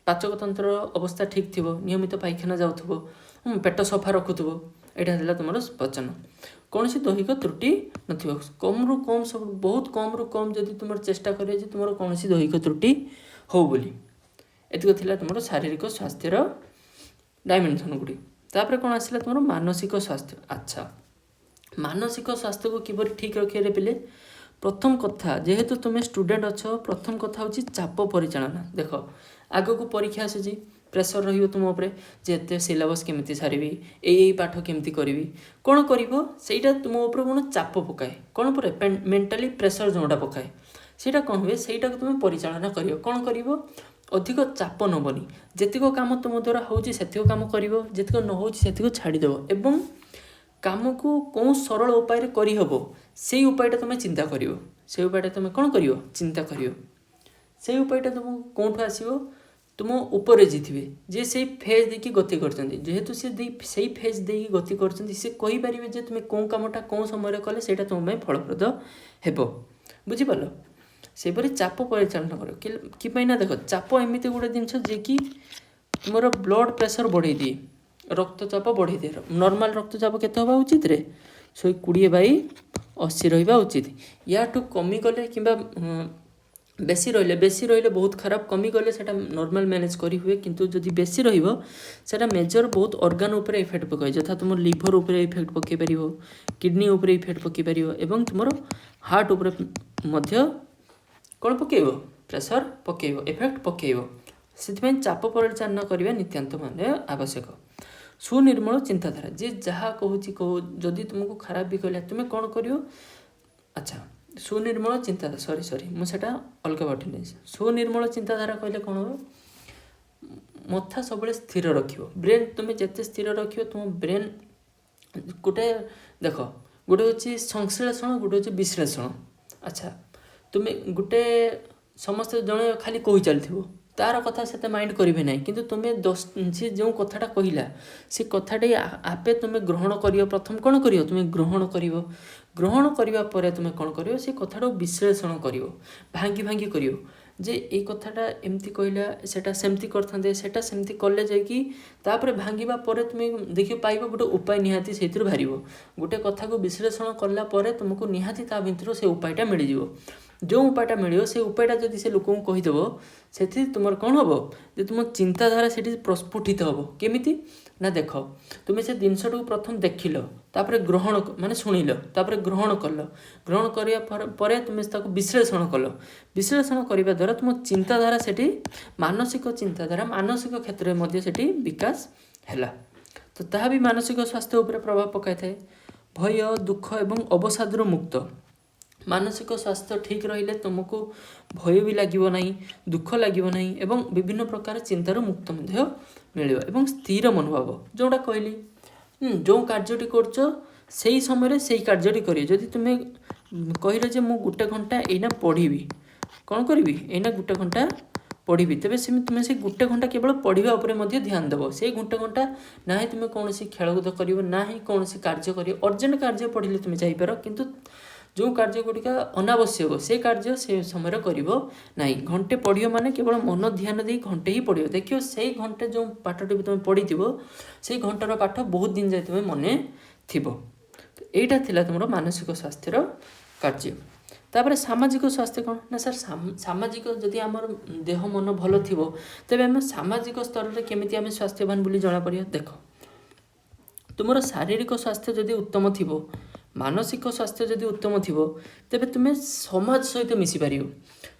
ପାଚକ ତନ୍ତ୍ରର ଅବସ୍ଥା ଠିକ୍ ଥିବ, ନିୟମିତ ପାଇଖାନା ଯାଉଥିବ, ପେଟ ସଫା ରଖୁଥିବ। ଏଇଟା ହେଲା ତୁମର ପଚନ। କୌଣସି ଦୈହିକ ତ୍ରୁଟି ନଥିବ। କମ୍ରୁ କମ୍, ସବୁ ବହୁତ କମ୍ରୁ କମ୍ ଯଦି ତୁମର ଚେଷ୍ଟା କରିବ ଯେ ତୁମର କୌଣସି ଦୈହିକ ତ୍ରୁଟି ହଉ ବୋଲି। ଏତିକ ଥିଲା ତୁମର ଶାରୀରିକ ସ୍ୱାସ୍ଥ୍ୟର ଡାଇମେନସନ୍ ଗୁଡ଼ିକ। ତାପରେ କ'ଣ ଆସିଲା? ତୁମର ମାନସିକ ସ୍ୱାସ୍ଥ୍ୟ। ଆଚ୍ଛା, ମାନସିକ ସ୍ୱାସ୍ଥ୍ୟକୁ କିପରି ଠିକ୍ ରଖିବାରେ ପିଲେ? ପ୍ରଥମ କଥା, ଯେହେତୁ ତୁମେ ଷ୍ଟୁଡେଣ୍ଟ ଅଛ, ପ୍ରଥମ କଥା ହେଉଛି ଚାପ ପରିଚାଳନା। ଦେଖ, ଆଗକୁ ପରୀକ୍ଷା ଆସୁଛି। ପ୍ରେସର ରହିବ ତୁମ ଉପରେ ଯେ ଏତେ ସିଲାବସ୍ କେମିତି ସାରିବି, ଏଇ ଏଇ ପାଠ କେମିତି କରିବି, କ'ଣ କରିବ। ସେଇଟା ତୁମ ଉପରେ କ'ଣ ଚାପ ପକାଏ, କ'ଣ ପରେ ମେଣ୍ଟାଲି ପ୍ରେସର ଯେଉଁଟା ପକାଏ, ସେଇଟା କ'ଣ ହୁଏ, ସେଇଟାକୁ ତୁମେ ପରିଚାଳନା କରିବ। କ'ଣ କରିବ? ଅଧିକ ଚାପ ନେବନି। ଯେତିକ କାମ ତୁମ ଦ୍ୱାରା ହେଉଛି, ସେତିକ କାମ କରିବ। ଯେତିକ ନ ହେଉଛି, ସେତିକ ଛାଡ଼ିଦେବ ଏବଂ କାମକୁ କେଉଁ ସରଳ ଉପାୟରେ କରିହେବ, ସେଇ ଉପାୟଟା ତୁମେ ଚିନ୍ତା କରିବ। ସେଇ ଉପାୟଟା ତୁମେ କ'ଣ କରିବ? ଚିନ୍ତା କରିବ। ସେଇ ଉପାୟଟା ତୁମକୁ କେଉଁଠୁ ଆସିବ? ତୁମ ଉପରେ ଯିଏ ଥିବେ, ଯିଏ ସେଇ ଫେଜ୍ ଦେଇକି ଗତି କରିଛନ୍ତି। ଯେହେତୁ ସେ ଦେଇ ସେଇ ଫେଜ୍ ଦେଇକି ଗତି କରିଛନ୍ତି, ସେ କହିପାରିବେ ଯେ ତୁମେ କେଉଁ କାମଟା କେଉଁ ସମୟରେ କଲେ ସେଇଟା ତୁମ ପାଇଁ ଫଳପ୍ରଦ ହେବ। ବୁଝିପାରିଲ? ସେହିପରି ଚାପ ପରିଚାଳନା କର କି ପାଇଁ ନା ଦେଖ, ଚାପ ଏମିତି ଗୋଟେ ଜିନିଷ ଯିଏକି ତୁମର ବ୍ଲଡ଼ ପ୍ରେସର ବଢ଼େଇ ଦିଏ, ରକ୍ତଚାପ ବଢ଼େଇ ଦିଏ। ନର୍ମାଲ ରକ୍ତଚାପ କେତେ ହେବା ଉଚିତରେ? 120/80 ରହିବା ଉଚିତ। ୟାଠୁ କମିଗଲେ କିମ୍ବା ବେଶୀ ରହିଲେ, ବେଶୀ ରହିଲେ ବହୁତ ଖରାପ। କମିଗଲେ ସେଇଟା ନର୍ମାଲ ମ୍ୟାନେଜ୍ କରିହୁଏ, କିନ୍ତୁ ଯଦି ବେଶୀ ରହିବ, ସେଇଟା ମେଜର ବହୁତ ଅର୍ଗାନ ଉପରେ ଇଫେକ୍ଟ ପକାଏ। ଯଥା ତୁମ ଲିଭର ଉପରେ ଇଫେକ୍ଟ ପକାଇ ପାରିବ, କିଡ଼ନୀ ଉପରେ ଇଫେକ୍ଟ ପକାଇ ପାରିବ ଏବଂ ତୁମର ହାର୍ଟ ଉପରେ ମଧ୍ୟ କ'ଣ ପକାଇବ? ପ୍ରେସର ପକାଇବ, ଇଫେକ୍ଟ ପକାଇବ। ସେଥିପାଇଁ ଚାପ ପରିଚାଳନା କରିବା ନିତ୍ୟାନ୍ତ ମାନେ ଆବଶ୍ୟକ। ସୁନିର୍ମଳ ଚିନ୍ତାଧାରା। ଯିଏ ଯାହା କହୁଛି କହୁ, ଯଦି ତୁମକୁ ଖରାପ ବି କହିଲା, ତୁମେ କ'ଣ କରିବ? ଆଚ୍ଛା, ସୁନିର୍ମଳ ଚିନ୍ତାଧାରା, ସରି ସରି, ମୁଁ ସେଇଟା ଅଲଗା ବାଟେ ନେଇଛି। ସୁନିର୍ମଳ ଚିନ୍ତାଧାରା କହିଲେ କ'ଣ ହେବ? ମଥା ସବୁବେଳେ ସ୍ଥିର ରଖିବ। ବ୍ରେନ୍ ତୁମେ ଯେତେ ସ୍ଥିର ରଖିବ, ତୁମ ବ୍ରେନ୍ ଗୋଟେ, ଦେଖ, ଗୋଟେ ହେଉଛି ସଂଶ୍ଳେଷଣ, ଗୋଟେ ହେଉଛି ବିଶ୍ଳେଷଣ। ଆଚ୍ଛା, ତୁମେ ଗୋଟେ ସମସ୍ତେ ଜଣେ ଖାଲି କହି ଚାଲିଥିବ, ତାର କଥା ସେତେ ମାଇଣ୍ଡ କରିବେ ନାହିଁ। କିନ୍ତୁ ତୁମେ ସେ ଯେଉଁ କଥାଟା କହିଲା, ସେ କଥାଟି ଆପେ ତୁମେ ଗ୍ରହଣ କରିବ। ପ୍ରଥମ କ'ଣ କରିବ? ତୁମେ ଗ୍ରହଣ କରିବ। ଗ୍ରହଣ କରିବା ପରେ ତୁମେ କ'ଣ କରିବ? ସେ କଥାଟାକୁ ବିଶ୍ଳେଷଣ କରିବ, ଭାଙ୍ଗି ଭାଙ୍ଗି କରିବ ଯେ ଏଇ କଥାଟା ଏମିତି କହିଲା, ସେଟା ସେମିତି କରିଥାନ୍ତେ, ସେଟା ସେମିତି କଲେ ଯାଇକି ତାପରେ ଭାଙ୍ଗିବା ପରେ ତୁମେ ଦେଖିବ ପାଇବ ଗୋଟେ ଉପାୟ ନିହାତି ସେଇଥିରୁ ବାହାରିବ। ଗୋଟେ କଥାକୁ ବିଶ୍ଳେଷଣ କଲା ପରେ ତୁମକୁ ନିହାତି ତା ଭିତରୁ ସେ ଉପାୟଟା ମିଳିଯିବ। ଯେଉଁ ଉପାୟଟା ମିଳିବ, ସେ ଉପାୟଟା ଯଦି ସେ ଲୋକଙ୍କୁ କହିଦେବ, ସେଥିରେ ତୁମର କ'ଣ ହେବ ଯେ ତୁମ ଚିନ୍ତାଧାରା ସେଠି ପ୍ରସ୍ଫୁଟିତ ହେବ। କେମିତି ନା ଦେଖ, ତୁମେ ସେ ଜିନିଷଟାକୁ ପ୍ରଥମ ଦେଖିଲ, ତାପରେ ଗ୍ରହଣ ମାନେ ଶୁଣିଲ, ତାପରେ ଗ୍ରହଣ କଲ। ଗ୍ରହଣ କରିବା ପରେ ତୁମେ ତାକୁ ବିଶ୍ଳେଷଣ କଲ। ବିଶ୍ଳେଷଣ କରିବା ଦ୍ୱାରା ତୁମ ଚିନ୍ତାଧାରା ସେଠି, ମାନସିକ ଚିନ୍ତାଧାରା, ମାନସିକ କ୍ଷେତ୍ରରେ ମଧ୍ୟ ସେଠି ବିକାଶ ହେଲା। ତ ତାହା ବି ମାନସିକ ସ୍ୱାସ୍ଥ୍ୟ ଉପରେ ପ୍ରଭାବ ପକାଇଥାଏ। ଭୟ, ଦୁଃଖ ଏବଂ ଅବସାଦରୁ ମୁକ୍ତ। ମାନସିକ ସ୍ୱାସ୍ଥ୍ୟ ଠିକ୍ ରହିଲେ ତୁମକୁ ଭୟ ବି ଲାଗିବ ନାହିଁ, ଦୁଃଖ ଲାଗିବ ନାହିଁ ଏବଂ ବିଭିନ୍ନ ପ୍ରକାର ଚିନ୍ତାରୁ ମୁକ୍ତ ମଧ୍ୟ ମିଳିବ। ଏବଂ ସ୍ଥିର ମନୋଭାବ, ଯେଉଁଟା କହିଲି, ଯେଉଁ କାର୍ଯ୍ୟଟି କରୁଛ, ସେଇ ସମୟରେ ସେଇ କାର୍ଯ୍ୟଟି କରିବ। ଯଦି ତୁମେ କହିଲ ଯେ ମୁଁ ଗୋଟେ ଘଣ୍ଟା ଏଇନା ପଢ଼ିବି, କ'ଣ କରିବି, ଏଇନା ଗୋଟେ ଘଣ୍ଟା ପଢ଼ିବି, ତେବେ ସେମିତି ତୁମେ ସେଇ ଗୋଟେ ଘଣ୍ଟା କେବଳ ପଢ଼ିବା ଉପରେ ମଧ୍ୟ ଧ୍ୟାନ ଦେବ। ସେଇ ଗୋଟେ ଘଣ୍ଟା ନାହିଁ ତୁମେ କୌଣସି ଖେଳକୁଦ କରିବ ନାହିଁ, କୌଣସି କାର୍ଯ୍ୟ କରିବ। ଅର୍ଜେଣ୍ଟ କାର୍ଯ୍ୟ ପଢ଼ିଲେ ତୁମେ ଯାଇପାର, କିନ୍ତୁ ଯେଉଁ କାର୍ଯ୍ୟ ଗୁଡ଼ିକ ଅନାବଶ୍ୟକ, ସେ କାର୍ଯ୍ୟ ସେ ସମୟରେ କରିବ ନାହିଁ। ଘଣ୍ଟେ ପଢ଼ିବ ମାନେ କେବଳ ମନ ଧ୍ୟାନ ଦେଇ ଘଣ୍ଟେ ହିଁ ପଢ଼ିବ। ଦେଖିବ, ସେଇ ଘଣ୍ଟେ ଯେଉଁ ପାଠଟି ବି ତୁମେ ପଢ଼ିଥିବ, ସେଇ ଘଣ୍ଟାର ପାଠ ବହୁତ ଦିନ ଯାଏ ତୁମେ ମନେ ଥିବ। ଏଇଟା ଥିଲା ତୁମର ମାନସିକ ସ୍ୱାସ୍ଥ୍ୟର କାର୍ଯ୍ୟ। ତାପରେ ସାମାଜିକ ସ୍ୱାସ୍ଥ୍ୟ କ'ଣ ନା ସାର୍, ସାମାଜିକ, ଯଦି ଆମର ଦେହ ମନ ଭଲ ଥିବ, ତେବେ ଆମେ ସାମାଜିକ ସ୍ତରରେ କେମିତି ଆମେ ସ୍ୱାସ୍ଥ୍ୟବାନ ବୋଲି ଜଣାପଡ଼ିବ? ଦେଖ, ତୁମର ଶାରୀରିକ ସ୍ୱାସ୍ଥ୍ୟ ଯଦି ଉତ୍ତମ ଥିବ, ମାନସିକ ସ୍ୱାସ୍ଥ୍ୟ ଯଦି ଉତ୍ତମ ଥିବ, ତେବେ ତୁମେ ସମାଜ ସହିତ ମିଶିପାରିବ।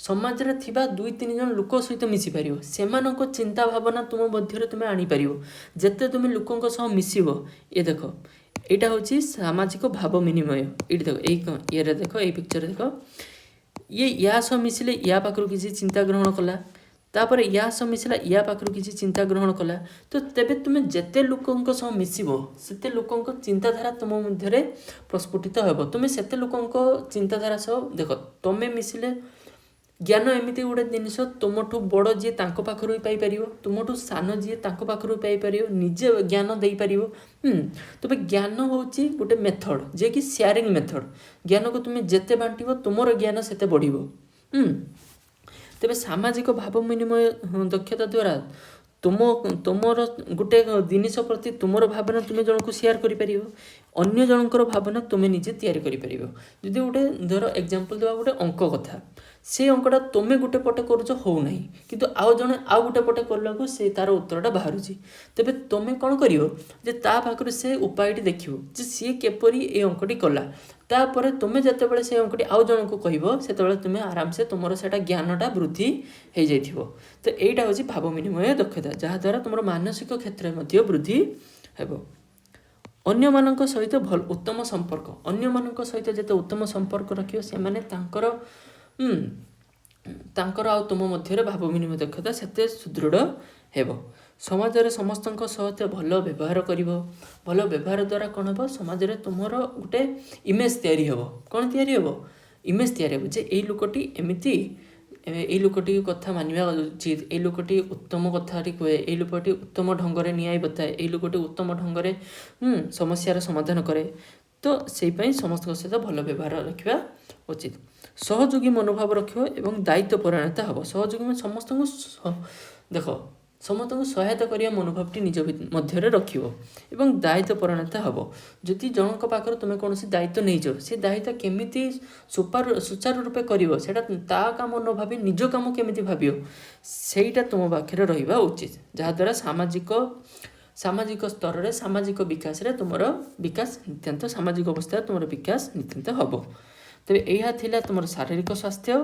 ସମାଜରେ ଥିବା ଦୁଇ ତିନି ଜଣ ଲୋକ ସହିତ ମିଶିପାରିବ। ସେମାନଙ୍କ ଚିନ୍ତା ଭାବନା ତୁମ ମଧ୍ୟରେ ତୁମେ ଆଣିପାରିବ, ଯେତେ ତୁମେ ଲୋକଙ୍କ ସହ ମିଶିବ। ଏ ଦେଖ, ଏଇଟା ହେଉଛି ସାମାଜିକ ଭାବ ବିନିମୟ। ଏଇଠି ଦେଖ, ଏଇ ଇଏରେ ଦେଖ, ଏଇ ପିକ୍ଚରରେ ଦେଖ, ଇଏ ୟା ସହ ମିଶିଲେ ୟା ପାଖରୁ କିଛି ଚିନ୍ତା ଗ୍ରହଣ କଲା, ତାପରେ ୟା ସହ ମିଶିଲା, ୟା ପାଖରୁ କିଛି ଚିନ୍ତା ଗ୍ରହଣ କଲା। ତ ତେବେ ତୁମେ ଯେତେ ଲୋକଙ୍କ ସହ ମିଶିବ, ସେତେ ଲୋକଙ୍କ ଚିନ୍ତାଧାରା ତୁମ ମଧ୍ୟରେ ପ୍ରସ୍ଫୁଟିତ ହେବ। ତୁମେ ସେତେ ଲୋକଙ୍କ ଚିନ୍ତାଧାରା ସହ, ଦେଖ, ତୁମେ ମିଶିଲେ ଜ୍ଞାନ ଏମିତି ଗୋଟେ ଜିନିଷ, ତୁମଠୁ ବଡ଼ ଯିଏ ତାଙ୍କ ପାଖରୁ ବି ପାଇପାରିବ, ତୁମଠୁ ସାନ ଯିଏ ତାଙ୍କ ପାଖରୁ ବି ପାଇପାରିବ, ନିଜେ ଜ୍ଞାନ ଦେଇପାରିବ। ତେବେ ଜ୍ଞାନ ହେଉଛି ଗୋଟେ ମେଥଡ଼, ଯିଏକି ସେୟାରିଂ ମେଥଡ଼। ଜ୍ଞାନକୁ ତୁମେ ଯେତେ ବାଣ୍ଟିବ, ତୁମର ଜ୍ଞାନ ସେତେ ବଢ଼ିବ। ତେବେ ସାମାଜିକ ଭାବ ବିନିମୟ ଦକ୍ଷତା ଦ୍ୱାରା ତୁମର ଗୋଟେ ଜିନିଷ ପ୍ରତି ତୁମର ଭାବନା ତୁମେ ଜଣକୁ ସେୟାର କରିପାରିବ, ଅନ୍ୟ ଜଣଙ୍କର ଭାବନା ତୁମେ ନିଜେ ତିଆରି କରିପାରିବ। ଯଦି ଗୋଟେ ଧର ଏକ୍ଜାମ୍ପଲ୍ ଦେବା, ଗୋଟେ ଅଙ୍କ କଥା। ସେ ଅଙ୍କଟା ତୁମେ ଗୋଟେ ପଟେ କରୁଛ ହେଉନାହିଁ, କିନ୍ତୁ ଆଉ ଜଣେ ଆଉ ଗୋଟେ ପଟେ କଲାକୁ ସେ ତା'ର ଉତ୍ତରଟା ବାହାରୁଛି, ତେବେ ତୁମେ କ'ଣ କରିବ ଯେ ତା ପାଖରୁ ସେ ଉପାୟଟି ଦେଖିବ ଯେ ସିଏ କିପରି ଏ ଅଙ୍କଟି କଲା। ତାପରେ ତୁମେ ଯେତେବେଳେ ସେ ଅଙ୍କଟି ଆଉ ଜଣଙ୍କୁ କହିବ, ସେତେବେଳେ ତୁମେ ଆରାମସେ ତୁମର ସେଇଟା ଜ୍ଞାନଟା ବୃଦ୍ଧି ହେଇଯାଇଥିବ। ତ ଏଇଟା ହେଉଛି ଭାବ ବିନିମୟ ଦକ୍ଷତା, ଯାହାଦ୍ୱାରା ତୁମର ମାନସିକ କ୍ଷେତ୍ରରେ ମଧ୍ୟ ବୃଦ୍ଧି ହେବ। ଅନ୍ୟମାନଙ୍କ ସହିତ ଭଲ ଉତ୍ତମ ସମ୍ପର୍କ, ଅନ୍ୟମାନଙ୍କ ସହିତ ଯେତେ ଉତ୍ତମ ସମ୍ପର୍କ ରଖିବ, ସେମାନେ ତାଙ୍କର ଆଉ ତୁମ ମଧ୍ୟରେ ଭାବ ବିନିମୟ ଦକ୍ଷତା ସେତେ ସୁଦୃଢ଼ ହେବ। ସମାଜରେ ସମସ୍ତଙ୍କ ସହିତ ଭଲ ବ୍ୟବହାର କରିବ। ଭଲ ବ୍ୟବହାର ଦ୍ୱାରା କ'ଣ ହେବ? ସମାଜରେ ତୁମର ଗୋଟେ ଇମେଜ୍ ତିଆରି ହେବ। କ'ଣ ତିଆରି ହେବ? ଇମେଜ୍ ତିଆରି ହେବ ଯେ ଏଇ ଲୋକଟି ଏମିତି, ଏଇ ଲୋକଟି କଥା ମାନିବା ଉଚିତ, ଏଇ ଲୋକଟି ଉତ୍ତମ କଥାଟି କୁହେ, ଏଇ ଲୋକଟି ଉତ୍ତମ ଢଙ୍ଗରେ ନ୍ୟାୟ ବତାଏ, ଏଇ ଲୋକଟି ଉତ୍ତମ ଢଙ୍ଗରେ ସମସ୍ୟାର ସମାଧାନ କରେ। ତ ସେଇପାଇଁ ସମସ୍ତଙ୍କ ସହିତ ଭଲ ବ୍ୟବହାର ରଖିବା ଉଚିତ। ସହଯୋଗୀ ମନୋଭାବ ରଖିବ ଏବଂ ଦାୟିତ୍ୱ ପରାୟଣତା ହେବ। ସହଯୋଗୀ ମାନେ ସମସ୍ତଙ୍କୁ, ଦେଖ, ସମସ୍ତଙ୍କୁ ସହାୟତା କରିବା ମନୋଭାବଟି ନିଜ ମଧ୍ୟରେ ରଖିବ ଏବଂ ଦାୟିତ୍ୱ ପରାୟଣତା ହେବ। ଯଦି ଜଣଙ୍କ ପାଖରୁ ତୁମେ କୌଣସି ଦାୟିତ୍ୱ ନେଇଛ, ସେ ଦାୟିତ୍ୱ କେମିତି ସୁଚାରୁ ରୂପେ କରିବ, ସେଇଟା ତା କାମ ନ ଭାବି ନିଜ କାମ କେମିତି ଭାବିବ, ସେଇଟା ତୁମ ପାଖରେ ରହିବା ଉଚିତ। ଯାହାଦ୍ୱାରା ସାମାଜିକ ସ୍ତରରେ ସାମାଜିକ ବିକାଶରେ ତୁମର ବିକାଶ ନିତ୍ୟାନ୍ତ, ସାମାଜିକ ଅବସ୍ଥାରେ ତୁମର ବିକାଶ ନିତ୍ୟାନ୍ତ ହେବ। ତେବେ ଏହା ଥିଲା ତୁମର ଶାରୀରିକ ସ୍ୱାସ୍ଥ୍ୟ,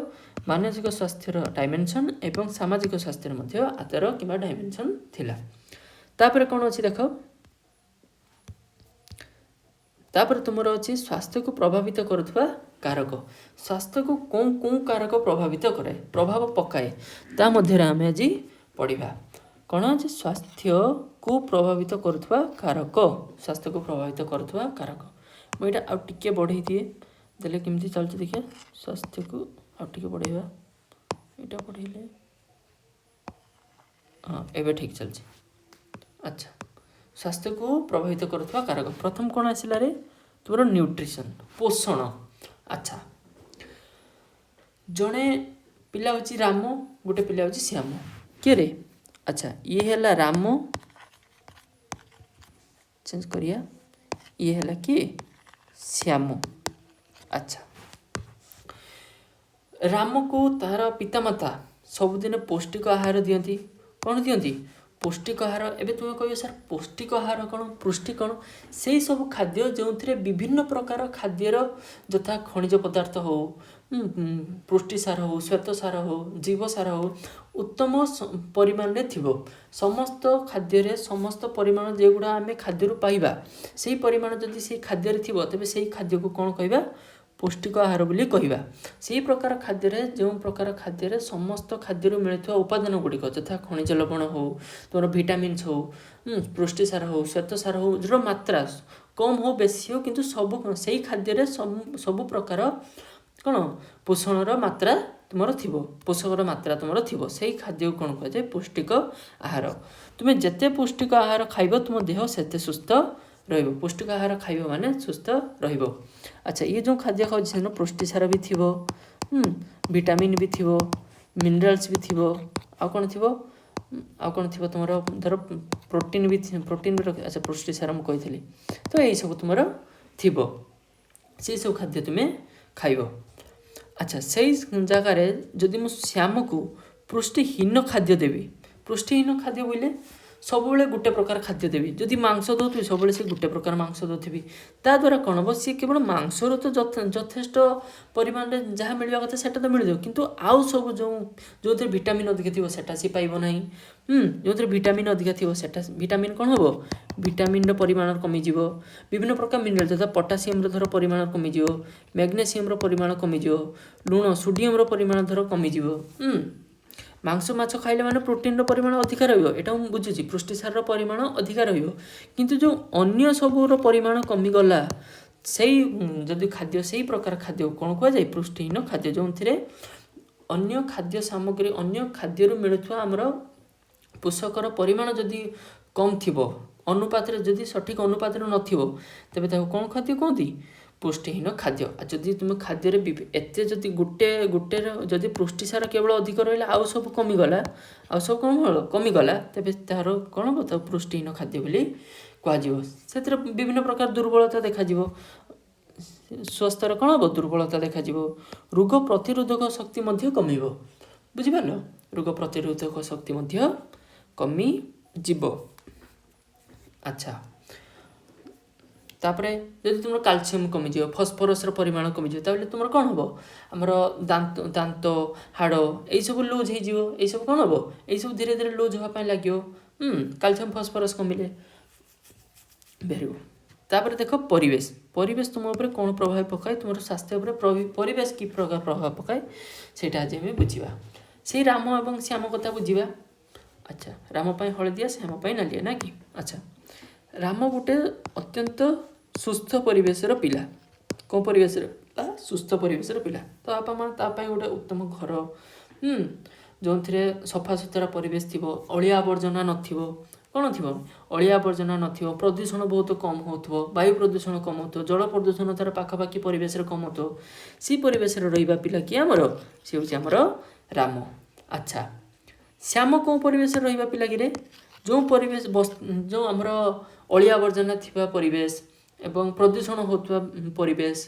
ମାନସିକ ସ୍ୱାସ୍ଥ୍ୟର ଡାଇମେନସନ୍ ଏବଂ ସାମାଜିକ ସ୍ୱାସ୍ଥ୍ୟର ମଧ୍ୟ ଆଧାର କିମ୍ବା ଡାଇମେନସନ୍ ଥିଲା। ତାପରେ କ'ଣ ଅଛି ଦେଖ। ତାପରେ ତୁମର ଅଛି ସ୍ୱାସ୍ଥ୍ୟକୁ ପ୍ରଭାବିତ କରୁଥିବା କାରକ। ସ୍ୱାସ୍ଥ୍ୟକୁ କେଉଁ କେଉଁ କାରକ ପ୍ରଭାବିତ କରେ, ପ୍ରଭାବ ପକାଏ, ତା ମଧ୍ୟରେ ଆମେ ଆଜି ପଢ଼ିବା କ'ଣ ଅଛି। ସ୍ୱାସ୍ଥ୍ୟକୁ ପ୍ରଭାବିତ କରୁଥିବା କାରକ, ସ୍ୱାସ୍ଥ୍ୟକୁ ପ୍ରଭାବିତ କରୁଥିବା କାରକ। ମୁଁ ଏଇଟା ଆଉ ଟିକେ ବଢ଼େଇ ଦିଏ, ଦେଲେ କେମିତି ଚାଲୁଛି ଦେଖିବା। ସ୍ୱାସ୍ଥ୍ୟକୁ ଆଉ ଟିକେ ବଢ଼େଇବା, ଏଇଟା ବଢ଼େଇଲେ, ହଁ, ଏବେ ଠିକ୍ ଚାଲିଛି। ଆଚ୍ଛା, ସ୍ୱାସ୍ଥ୍ୟକୁ ପ୍ରଭାବିତ କରୁଥିବା କାରକ ପ୍ରଥମ କ'ଣ ଆସିଲା ରେ? ତୁମର ନ୍ୟୁଟ୍ରିସନ୍, ପୋଷଣ। ଆଚ୍ଛା, ଜଣେ ପିଲା ହେଉଛି ରାମ, ଗୋଟେ ପିଲା ହେଉଛି ଶ୍ୟାମ। କିଏ ରେ? ଆଚ୍ଛା, ଇଏ ହେଲା ରାମ, ଚେଞ୍ଜ କରିବା, ଇଏ ହେଲା କିଏ? ଶ୍ୟାମ। ଆଚ୍ଛା, ରାମକୁ ତାର ପିତାମାତା ସବୁଦିନ ପୌଷ୍ଟିକ ଆହାର ଦିଅନ୍ତି। କ'ଣ ଦିଅନ୍ତି? ପୌଷ୍ଟିକ ଆହାର। ଏବେ ତୁମେ କହିବ, ସାର୍, ପୌଷ୍ଟିକ ଆହାର କ'ଣ, ପୃଷ୍ଟି କ'ଣ? ସେଇ ସବୁ ଖାଦ୍ୟ ଯେଉଁଥିରେ ବିଭିନ୍ନ ପ୍ରକାର ଖାଦ୍ୟର, ଯଥା ଖଣିଜ ପଦାର୍ଥ ହଉ, ପୃଷ୍ଟିସାର ହଉ, ଶ୍ୱେତସାର ହଉ, ଜୀବସାର ହଉ, ଉତ୍ତମ ପରିମାଣରେ ଥିବ। ସମସ୍ତ ଖାଦ୍ୟରେ ସମସ୍ତ ପରିମାଣ ଯେଉଁଗୁଡ଼ା ଆମେ ଖାଦ୍ୟରୁ ପାଇବା, ସେଇ ପରିମାଣ ଯଦି ସେଇ ଖାଦ୍ୟରେ ଥିବ, ତେବେ ସେଇ ଖାଦ୍ୟକୁ କ'ଣ କହିବା? ପୌଷ୍ଟିକ ଆହାର ବୋଲି କହିବା। ସେଇ ପ୍ରକାର ଖାଦ୍ୟରେ, ଯେଉଁ ପ୍ରକାର ଖାଦ୍ୟରେ ସମସ୍ତ ଖାଦ୍ୟରୁ ମିଳୁଥିବା ଉପାଦାନ ଗୁଡ଼ିକ, ଯଥା ଖଣିଜ ଲବଣ ହଉ, ତୁମର ଭିଟାମିନ୍ସ ହଉ, ପୃଷ୍ଟିସାର ହଉ, ଶ୍ୱେତସାର ହଉ, ର ମାତ୍ରା କମ୍ ହଉ, ବେଶୀ ହଉ, କିନ୍ତୁ ସବୁ ସେଇ ଖାଦ୍ୟରେ ସବୁ ପ୍ରକାର କ'ଣ ପୋଷଣର ମାତ୍ରା ତୁମର ଥିବ, ପୋଷକର ମାତ୍ରା ତୁମର ଥିବ, ସେଇ ଖାଦ୍ୟକୁ କ'ଣ କୁହାଯାଏ? ପୌଷ୍ଟିକ ଆହାର। ତୁମେ ଯେତେ ପୌଷ୍ଟିକ ଆହାର ଖାଇବ, ତୁମ ଦେହ ସେତେ ସୁସ୍ଥ ରହିବ। ପୌଷ୍ଟିକ ଆହାର ଖାଇବ ମାନେ ସୁସ୍ଥ ରହିବ। ଆଚ୍ଛା, ଇଏ ଯେଉଁ ଖାଦ୍ୟ ଖାଉଛି, ସେଦିନ ପୃଷ୍ଟିସାର ବି ଥିବ, ଭିଟାମିନ୍ ବି ଥିବ, ମିନେରାଲ୍ସ ବି ଥିବ, ଆଉ କ'ଣ ଥିବ? ଆଉ କ'ଣ ଥିବ ତୁମର? ଧର ପ୍ରୋଟିନ୍ ବି, ପ୍ରୋଟିନ୍ ବି ରଖି। ଆଚ୍ଛା, ପୃଷ୍ଟିସାର ମୁଁ କହିଥିଲି। ତ ଏଇସବୁ ତୁମର ଥିବ, ସେଇ ସବୁ ଖାଦ୍ୟ ତୁମେ ଖାଇବ। ଆଚ୍ଛା, ସେଇ ଜାଗାରେ ଯଦି ମୁଁ ଶ୍ୟାମକୁ ପୃଷ୍ଟିହୀନ ଖାଦ୍ୟ ଦେବି, ପୃଷ୍ଟିହୀନ ଖାଦ୍ୟ ବୋଇଲେ ସବୁବେଳେ ଗୋଟେ ପ୍ରକାର ଖାଦ୍ୟ ଦେବି। ଯଦି ମାଂସ ଦେଉଥିବି, ସବୁବେଳେ ସେ ଗୋଟେ ପ୍ରକାର ମାଂସ ଦେଉଥିବି। ତା ଦ୍ୱାରା କ'ଣ ହେବ? ସିଏ କେବଳ ମାଂସରୁ ତ ଯଥେଷ୍ଟ ପରିମାଣରେ ଯାହା ମିଳିବା କଥା ସେଟା ତ ମିଳିଯିବ, କିନ୍ତୁ ଆଉ ସବୁ ଯେଉଁଥିରେ ଭିଟାମିନ୍ ଅଧିକା ଥିବ, ସେଟା ସିଏ ପାଇବ ନାହିଁ। ଯେଉଁଥିରେ ଭିଟାମିନ୍ ଅଧିକା ଥିବ ସେଟା, ଭିଟାମିନ୍ କ'ଣ ହେବ? ଭିଟାମିନ୍ର ପରିମାଣ କମିଯିବ। ବିଭିନ୍ନ ପ୍ରକାର ମିନେରାଲ୍ ଯଥା ପଟାସିୟମର ଧର ପରିମାଣ କମିଯିବ, ମ୍ୟାଗ୍ନେସିୟମର ପରିମାଣ କମିଯିବ, ଲୁଣ ସୋଡ଼ିୟମର ପରିମାଣ ଧର କମିଯିବ। ମାଂସ ମାଛ ଖାଇଲେ ମାନେ ପ୍ରୋଟିନ୍ର ପରିମାଣ ଅଧିକା ରହିବ, ଏଇଟା ମୁଁ ବୁଝୁଛି, ପୃଷ୍ଟିସାରର ପରିମାଣ ଅଧିକା ରହିବ, କିନ୍ତୁ ଯେଉଁ ଅନ୍ୟ ସବୁର ପରିମାଣ କମିଗଲା, ସେଇ ଯଦି ଖାଦ୍ୟ, ସେଇ ପ୍ରକାର ଖାଦ୍ୟକୁ କ'ଣ କୁହାଯାଏ? ପୃଷ୍ଟିହୀନ ଖାଦ୍ୟ। ଯେଉଁଥିରେ ଅନ୍ୟ ଖାଦ୍ୟ ସାମଗ୍ରୀ, ଅନ୍ୟ ଖାଦ୍ୟରୁ ମିଳୁଥିବା ଆମର ପୋଷକର ପରିମାଣ ଯଦି କମ୍ ଥିବ, ଅନୁପାତରେ ଯଦି ସଠିକ୍ ଅନୁପାତରେ ନଥିବ, ତେବେ ତାକୁ କ'ଣ ଖାଦ୍ୟ କୁହନ୍ତି? ପୃଷ୍ଟିହୀନ ଖାଦ୍ୟ। ଆଉ ଯଦି ତୁମେ ଖାଦ୍ୟରେ ଏତେ ଯଦି ଗୋଟେ ଗୋଟେର ଯଦି ପୃଷ୍ଟିସାର କେବଳ ଅଧିକ ରହିଲା, ଆଉ ସବୁ କମିଗଲା, ଆଉ ସବୁ କ'ଣ ହବ? କମିଗଲା, ତେବେ ତାହାର କ'ଣ ହେବ? ତାକୁ ପୃଷ୍ଟିହୀନ ଖାଦ୍ୟ ବୋଲି କୁହାଯିବ। ସେଥିରେ ବିଭିନ୍ନ ପ୍ରକାର ଦୁର୍ବଳତା ଦେଖାଯିବ। ସ୍ୱାସ୍ଥ୍ୟର କ'ଣ ହେବ? ଦୁର୍ବଳତା ଦେଖାଯିବ। ରୋଗ ପ୍ରତିରୋଧକ ଶକ୍ତି ମଧ୍ୟ କମିବ। ବୁଝିପାରିଲ? ରୋଗ ପ୍ରତିରୋଧକ ଶକ୍ତି ମଧ୍ୟ କମିଯିବ। ଆଚ୍ଛା, ତାପରେ ଯଦି ତୁମର କାଲସିୟମ୍ କମିଯିବ, ଫସ୍ଫରସର ପରିମାଣ କମିଯିବ, ତାହେଲେ ତୁମର କ'ଣ ହେବ? ଆମର ଦାନ୍ତ, ହାଡ଼ ଏଇସବୁ ଲୁଜ୍ ହେଇଯିବ। ଏଇସବୁ କ'ଣ ହେବ? ଏଇସବୁ ଧୀରେ ଧୀରେ ଲୁଜ୍ ହେବା ପାଇଁ ଲାଗିବ କାଲସିୟମ୍ ଫସ୍ଫରସ୍ କମିଲେ। Very good. ତାପରେ ଦେଖ, ପରିବେଶ। ପରିବେଶ ତୁମ ଉପରେ କ'ଣ ପ୍ରଭାବ ପକାଏ? ତୁମର ସ୍ୱାସ୍ଥ୍ୟ ଉପରେ ପରିବେଶ କି ପ୍ରକାର ପ୍ରଭାବ ପକାଏ, ସେଇଟା ଆଜି ଆମେ ବୁଝିବା। ସେଇ ରାମ ଏବଂ ଶ୍ୟାମ କଥା ବୁଝିବା। ଆଚ୍ଛା, ରାମ ପାଇଁ ହଳଦିଆ, ଶ୍ୟାମ ପାଇଁ ନାଲିଆ, ନା କି? ଆଚ୍ଛା, ରାମ ଗୋଟେ ଅତ୍ୟନ୍ତ ସୁସ୍ଥ ପରିବେଶର ପିଲା। କେଉଁ ପରିବେଶର ପିଲା? ସୁସ୍ଥ ପରିବେଶର ପିଲା। ତ ବାପା ମା ତା ପାଇଁ ଗୋଟେ ଉତ୍ତମ ଘର, ଯେଉଁଥିରେ ସଫାସୁତୁରା ପରିବେଶ ଥିବ, ଅଳିଆ ଆବର୍ଜନା ନଥିବ। କ'ଣ ଥିବ? ଅଳିଆ ଆବର୍ଜନା ନଥିବ, ପ୍ରଦୂଷଣ ବହୁତ କମ୍ ହେଉଥିବ, ବାୟୁ ପ୍ରଦୂଷଣ କମ୍ ହେଉଥିବ, ଜଳ ପ୍ରଦୂଷଣ ତା'ର ପାଖାପାଖି ପରିବେଶରେ କମ୍ ହେଉଥିବ। ସେଇ ପରିବେଶରେ ରହିବା ପିଲା କିଏ ଆମର? ସେ ହେଉଛି ଆମର ରାମ। ଆଚ୍ଛା, ଶ୍ୟାମ କେଉଁ ପରିବେଶରେ ରହିବା ପିଲା କିରେ? ଯେଉଁ ପରିବେଶ, ଯେଉଁ ଆମର ଅଳିଆ ଆବର୍ଜନା ଥିବା ପରିବେଶ ଏବଂ ପ୍ରଦୂଷଣ ହେଉଥିବା ପରିବେଶ,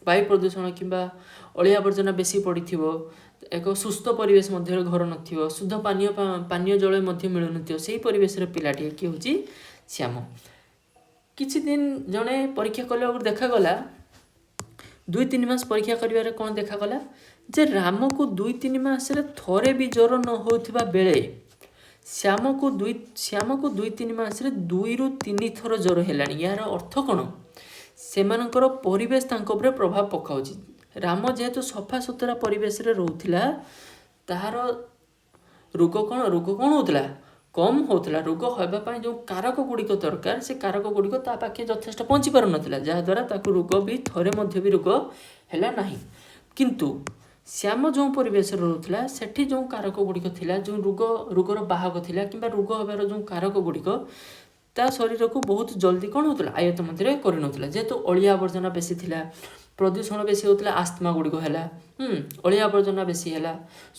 ବାୟୁ ପ୍ରଦୂଷଣ କିମ୍ବା ଅଳିଆ ଆବର୍ଜନା ବେଶୀ ପଡ଼ିଥିବ, ଏକ ସୁସ୍ଥ ପରିବେଶ ମଧ୍ୟରେ ଘର ନଥିବ, ଶୁଦ୍ଧ ପାନୀୟ ଜଳ ମଧ୍ୟ ମିଳୁନଥିବ, ସେଇ ପରିବେଶର ପିଲାଟିଏ କିଏ ହେଉଛି? ଶ୍ୟାମ। କିଛି ଦିନ ଜଣେ ପରୀକ୍ଷା କଲାବେଳକୁ ଦେଖାଗଲା, 2-3 ମାସ ପରୀକ୍ଷା କରିବାରେ କ'ଣ ଦେଖାଗଲା ଯେ ରାମକୁ 2-3 ମାସରେ ଥରେ ବି ଜ୍ୱର ନ ହେଉଥିବା ବେଳେ ଶ୍ୟାମକୁ 2-3 ମାସରେ 2ରୁ 3 ଥର ଜ୍ୱର ହେଲାଣି। ଏହାର ଅର୍ଥ କ'ଣ? ସେମାନଙ୍କର ପରିବେଶ ତାଙ୍କ ଉପରେ ପ୍ରଭାବ ପକାଉଛି। ରାମ ଯେହେତୁ ସଫାସୁତୁରା ପରିବେଶରେ ରହୁଥିଲା, ତାହାର ରୋଗ କ'ଣ ହେଉଥିଲା? କମ୍ ହେଉଥିଲା। ରୋଗ ହେବା ପାଇଁ ଯେଉଁ କାରକ ଗୁଡ଼ିକ ଦରକାର, ସେ କାରକ ଗୁଡ଼ିକ ତା ପାଖେ ଯଥେଷ୍ଟ ପହଞ୍ଚି ପାରୁନଥିଲା, ଯାହାଦ୍ୱାରା ତାକୁ ରୋଗ ବି ଥରେ ମଧ୍ୟ ବି ରୋଗ ହେଲା ନାହିଁ। କିନ୍ତୁ ଶ୍ୟାମ ଯେଉଁ ପରିବେଶରେ ରହୁଥିଲା, ସେଠି ଯେଉଁ କାରକ ଗୁଡ଼ିକ ଥିଲା, ଯେଉଁ ରୋଗର ବାହକ ଥିଲା କିମ୍ବା ରୋଗ ହେବାର ଯେଉଁ କାରକ ଗୁଡ଼ିକ, ତା ଶରୀରକୁ ବହୁତ ଜଲ୍ଦି କ'ଣ ହେଉଥିଲା? ଆୟତ୍ତ ମଧ୍ୟରେ କରିନେଉଥିଲା। ଯେହେତୁ ଅଳିଆ ଆବର୍ଜନା ବେଶୀ ଥିଲା, ପ୍ରଦୂଷଣ ବେଶୀ ହେଉଥିଲା, ଆସ୍ମା ଗୁଡ଼ିକ ହେଲା, ଅଳିଆ ଆବର୍ଜନା ବେଶୀ ହେଲା,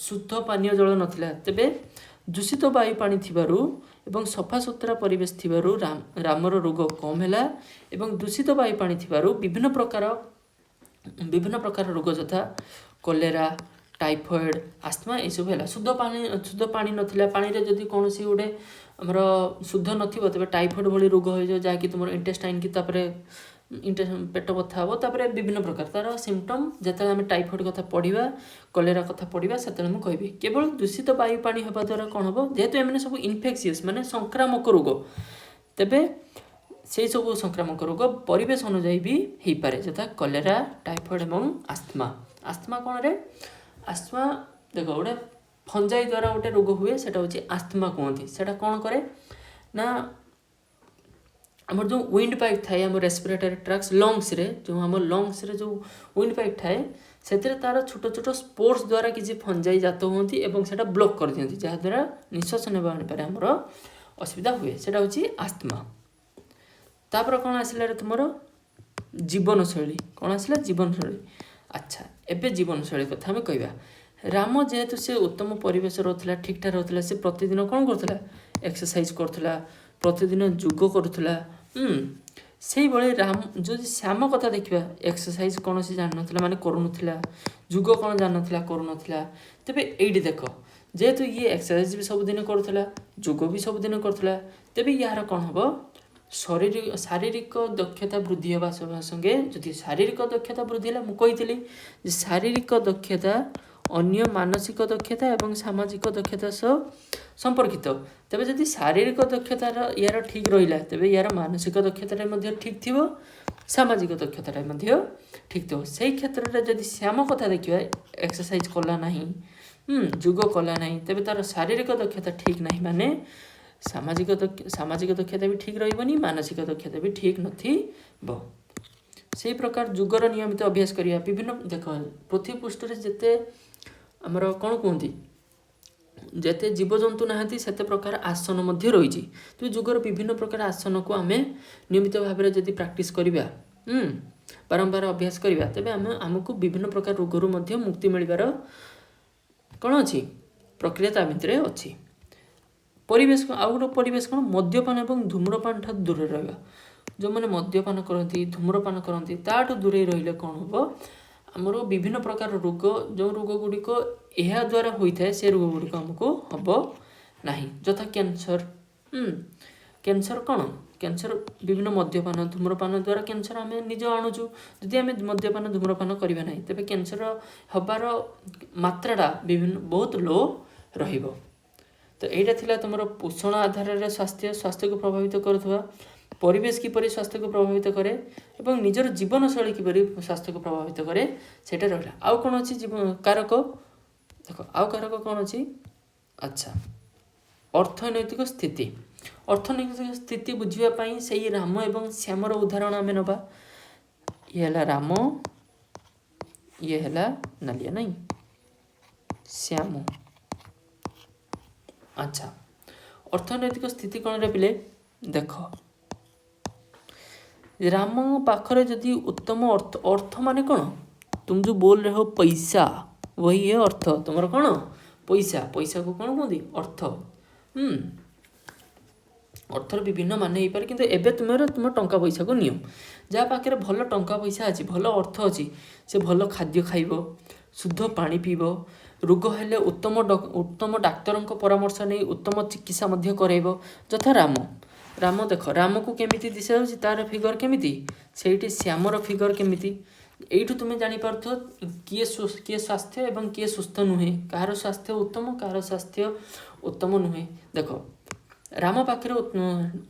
ଶୁଦ୍ଧ ପାନୀୟ ଜଳ ନଥିଲା, ତେବେ ଦୂଷିତ ବାୟୁ ପାଣି ଥିବାରୁ ଏବଂ ସଫାସୁତୁରା ପରିବେଶ ଥିବାରୁ ରାମର ରୋଗ କମ୍ ହେଲା ଏବଂ ଦୂଷିତ ବାୟୁ ପାଣି ଥିବାରୁ ବିଭିନ୍ନ ପ୍ରକାର ରୋଗ ଯଥା କଲେରା, ଟାଇଫଏଡ଼୍, ଆସ୍ମା ଏସବୁ ହେଲା। ଶୁଦ୍ଧ ପାଣି ନଥିଲା। ପାଣିରେ ଯଦି କୌଣସି ଗୋଟେ ଆମର ଶୁଦ୍ଧ ନଥିବ, ତେବେ ଟାଇଫଏଡ଼୍ ଭଳି ରୋଗ ହୋଇଯିବ, ଯାହାକି ତୁମର ଇଣ୍ଟେଷ୍ଟାଇନ୍ କି ତାପରେ ପେଟ ବଥା ହେବ, ତାପରେ ବିଭିନ୍ନ ପ୍ରକାର ତାର ସିମ୍ପଟମ୍। ଯେତେବେଳେ ଆମେ ଟାଇଫଏଡ଼୍ କଥା ପଢ଼ିବା, କଲେରା କଥା ପଢ଼ିବା, ସେତେବେଳେ ମୁଁ କହିବି। କେବଳ ଦୂଷିତ ବାୟୁ ପାଣି ହେବା ଦ୍ୱାରା କ'ଣ ହେବ? ଯେହେତୁ ଏମାନେ ସବୁ ଇନଫେକ୍ସିୟସ୍, ମାନେ ସଂକ୍ରାମକ ରୋଗ, ତେବେ ସେଇ ସବୁ ସଂକ୍ରାମକ ରୋଗ ପରିବେଶ ଅନୁଯାୟୀ ବି ହେଇପାରେ, ଯଥା କଲେରା, ଟାଇଫଏଡ଼୍ ଏବଂ ଆସ୍ମା। ଆସ୍ମା କ'ଣରେ? ଆସ୍ମା ଦେଖ, ଗୋଟେ ଫଞ୍ଜାଇ ଦ୍ୱାରା ଗୋଟେ ରୋଗ ହୁଏ, ସେଟା ହେଉଛି ଆସ୍ମା କୁହନ୍ତି। ସେଟା କ'ଣ କରେ ନା, ଆମର ଯେଉଁ ୱିଣ୍ଡ ପାଇପ୍ ଥାଏ ଆମ ରେସ୍ପିରେଟରୀ ଟ୍ରାକ୍ସ, ଲଙ୍ଗସରେ ଯେଉଁ, ଆମ ଲଙ୍ଗସରେ ଯେଉଁ ୱିଣ୍ଡ ପାଇପ୍ ଥାଏ, ସେଥିରେ ତାର ଛୋଟ ଛୋଟ ସ୍ପୋର୍ସ ଦ୍ୱାରା କିଛି ଫଞ୍ଜାଇ ଜାତ ହୁଅନ୍ତି ଏବଂ ସେଇଟା ବ୍ଲକ୍ କରିଦିଅନ୍ତି, ଯାହାଦ୍ୱାରା ନିଶ୍ୱାସ ନେବା ଆଣିବାରେ ଆମର ଅସୁବିଧା ହୁଏ। ସେଇଟା ହେଉଛି ଆସ୍ମା। ତାପରେ କ'ଣ ଆସିଲା ରେ? ତୁମର ଜୀବନଶୈଳୀ। କ'ଣ ଆସିଲା? ଜୀବନଶୈଳୀ। ଆଚ୍ଛା, ଏବେ ଜୀବନଶୈଳୀ କଥା ଆମେ କହିବା। ରାମ ଯେହେତୁ ସେ ଉତ୍ତମ ପରିବେଶ ରହୁଥିଲା, ଠିକ୍ଠାକ୍ ରହୁଥିଲା, ସେ ପ୍ରତିଦିନ କ'ଣ କରୁଥିଲା? ଏକ୍ସରସାଇଜ କରୁଥିଲା, ପ୍ରତିଦିନ ଯୋଗ କରୁଥିଲା। ସେଇଭଳି ରାମ, ଯଦି ଶ୍ୟାମ କଥା ଦେଖିବା, ଏକ୍ସରସାଇଜ କୌଣସି ଜାଣିନଥିଲା, ମାନେ କରୁନଥିଲା, ଯୋଗ କ'ଣ ଜାଣିନଥିଲା, କରୁନଥିଲା। ତେବେ ଏଇଠି ଦେଖ, ଯେହେତୁ ଇଏ ଏକ୍ସରସାଇଜ ବି ସବୁଦିନ କରୁଥିଲା, ଯୋଗ ବି ସବୁଦିନ କରୁଥିଲା, ତେବେ ଏହାର କ'ଣ ହେବ? ଶାରୀରିକ ଦକ୍ଷତା ବୃଦ୍ଧି ହେବା ସଙ୍ଗେ ସଙ୍ଗେ, ଯଦି ଶାରୀରିକ ଦକ୍ଷତା ବୃଦ୍ଧି ହେଲା, ମୁଁ କହିଥିଲି ଯେ ଶାରୀରିକ ଦକ୍ଷତା ଅନ୍ୟ ମାନସିକ ଦକ୍ଷତା ଏବଂ ସାମାଜିକ ଦକ୍ଷତା ସହ ସମ୍ପର୍କିତ। ତେବେ ଯଦି ଶାରୀରିକ ଦକ୍ଷତାର ୟାର ଠିକ୍ ରହିଲା, ତେବେ ୟାର ମାନସିକ ଦକ୍ଷତାଟା ମଧ୍ୟ ଠିକ୍ ଥିବ, ସାମାଜିକ ଦକ୍ଷତାଟା ମଧ୍ୟ ଠିକ୍ ଥିବ। ସେଇ କ୍ଷେତ୍ରରେ ଯଦି ଶ୍ୟାମ କଥା ଦେଖିବା, ଏକ୍ସରସାଇଜ କଲା ନାହିଁ, ଯୋଗ କଲା ନାହିଁ, ତେବେ ତାର ଶାରୀରିକ ଦକ୍ଷତା ଠିକ୍ ନାହିଁ, ମାନେ ସାମାଜିକ ଦକ୍ଷତା ବି ଠିକ୍ ରହିବନି, ମାନସିକ ଦକ୍ଷତା ବି ଠିକ୍ ନଥିବ। ସେଇ ପ୍ରକାର ଯୋଗର ନିୟମିତ ଅଭ୍ୟାସ କରିବା। ବିଭିନ୍ନ ଦେଖ, ପୃଥିବୀ ପୃଷ୍ଠରେ ଯେତେ ଆମର କ'ଣ କୁହନ୍ତି, ଯେତେ ଜୀବଜନ୍ତୁ ନାହାନ୍ତି, ସେତେ ପ୍ରକାର ଆସନ ମଧ୍ୟ ରହିଛି। ତ ଯୋଗର ବିଭିନ୍ନ ପ୍ରକାର ଆସନକୁ ଆମେ ନିୟମିତ ଭାବରେ ଯଦି ପ୍ରାକ୍ଟିସ୍ କରିବା, ବାରମ୍ବାର ଅଭ୍ୟାସ କରିବା, ତେବେ ଆମକୁ ବିଭିନ୍ନ ପ୍ରକାର ରୋଗରୁ ମଧ୍ୟ ମୁକ୍ତି ମିଳିବାର କ'ଣ ଅଛି, ପ୍ରକ୍ରିୟା ତା ଭିତରେ ଅଛି। ପରିବେଶ, ଆଉ ଗୋଟେ ପରିବେଶ କ'ଣ? ମଦ୍ୟପାନ ଏବଂ ଧୂମ୍ରପାନ ଠାରୁ ଦୂରରେ ରହିବା। ଯେଉଁମାନେ ମଦ୍ୟପାନ କରନ୍ତି, ଧୂମ୍ରପାନ କରନ୍ତି, ତାଠୁ ଦୂରେଇ ରହିଲେ କ'ଣ ହେବ? ଆମର ବିଭିନ୍ନ ପ୍ରକାର ରୋଗ, ଯେଉଁ ରୋଗ ଗୁଡ଼ିକ ଏହା ଦ୍ୱାରା ହୋଇଥାଏ, ସେ ରୋଗ ଗୁଡ଼ିକ ଆମକୁ ହେବ ନାହିଁ, ଯଥା କ୍ୟାନ୍ସର। କ୍ୟାନ୍ସର କ'ଣ? କ୍ୟାନ୍ସର ବିଭିନ୍ନ ମଦ୍ୟପାନ, ଧୂମ୍ରପାନ ଦ୍ୱାରା କ୍ୟାନ୍ସର ଆମେ ନିଜ ଆଣୁଛୁ। ଯଦି ଆମେ ମଦ୍ୟପାନ, ଧୂମ୍ରପାନ କରିବା ନାହିଁ, ତେବେ କ୍ୟାନ୍ସର ହେବାର ମାତ୍ରାଟା ବିଭିନ୍ନ ବହୁତ ଲୋ ରହିବ। ତ ଏଇଟା ଥିଲା ତୁମର ପୋଷଣ ଆଧାରରେ ସ୍ୱାସ୍ଥ୍ୟକୁ ପ୍ରଭାବିତ କରୁଥିବା, ପରିବେଶ କିପରି ସ୍ୱାସ୍ଥ୍ୟକୁ ପ୍ରଭାବିତ କରେ ଏବଂ ନିଜର ଜୀବନଶୈଳୀ କିପରି ସ୍ୱାସ୍ଥ୍ୟକୁ ପ୍ରଭାବିତ କରେ, ସେଇଟା ରହିଲା। ଆଉ କ'ଣ ଅଛି ଜୀବ କାରକ? ଦେଖ, ଆଉ କାରକ କ'ଣ ଅଛି? ଆଚ୍ଛା, ଅର୍ଥନୈତିକ ସ୍ଥିତି। ଅର୍ଥନୈତିକ ସ୍ଥିତି ବୁଝିବା ପାଇଁ ସେଇ ରାମ ଏବଂ ଶ୍ୟାମର ଉଦାହରଣ ଆମେ ନେବା। ଇଏ ହେଲା ରାମ, ଇଏ ହେଲା ନାଲିଆ ନାଇଁ, ଶ୍ୟାମ। ଆଚ୍ଛା, ଅର୍ଥନୈତିକ ସ୍ଥିତି କ'ଣରେ ପିଲେ? ଦେଖ, ରାମ ପାଖରେ ଯଦି ଉତ୍ତମ ଅର୍ଥ, ଅର୍ଥ ମାନେ କ'ଣ? तुम जो बोल रहे हो पैसा, वही है ଅର୍ଥ। ତୁମର କ'ଣ ପଇସା, ପଇସାକୁ କ'ଣ କୁହନ୍ତି? ଅର୍ଥ। ଅର୍ଥର ବିଭିନ୍ନ ମାନେ ହେଇପାରେ, କିନ୍ତୁ ଏବେ ତୁମର ତୁମ ଟଙ୍କା ପଇସାକୁ ନିଅ। ଯାହା ପାଖରେ ଭଲ ଟଙ୍କା ପଇସା ଅଛି, ଭଲ ଅର୍ଥ ଅଛି, ସେ ଭଲ ଖାଦ୍ୟ ଖାଇବ, ଶୁଦ୍ଧ ପାଣି ପିଇବ, ରୋଗ ହେଲେ ଉତ୍ତମ ଡାକ୍ତରଙ୍କ ପରାମର୍ଶ ନେଇ ଉତ୍ତମ ଚିକିତ୍ସା ମଧ୍ୟ କରାଇବ, ଯଥା ରାମ। ରାମ ଦେଖ, ରାମକୁ କେମିତି ଦିଶାଯାଉଛି, ତାର ଫିଗର କେମିତି, ସେଇଠି ଶ୍ୟାମର ଫିଗର କେମିତି। ଏଇଠୁ ତୁମେ ଜାଣିପାରୁଥିବ କିଏ ସ୍ୱାସ୍ଥ୍ୟ ଏବଂ କିଏ ସୁସ୍ଥ ନୁହେଁ, କାହାର ସ୍ୱାସ୍ଥ୍ୟ ଉତ୍ତମ, କାହାର ସ୍ୱାସ୍ଥ୍ୟ ଉତ୍ତମ ନୁହେଁ। ଦେଖ, ରାମ ପାଖରେ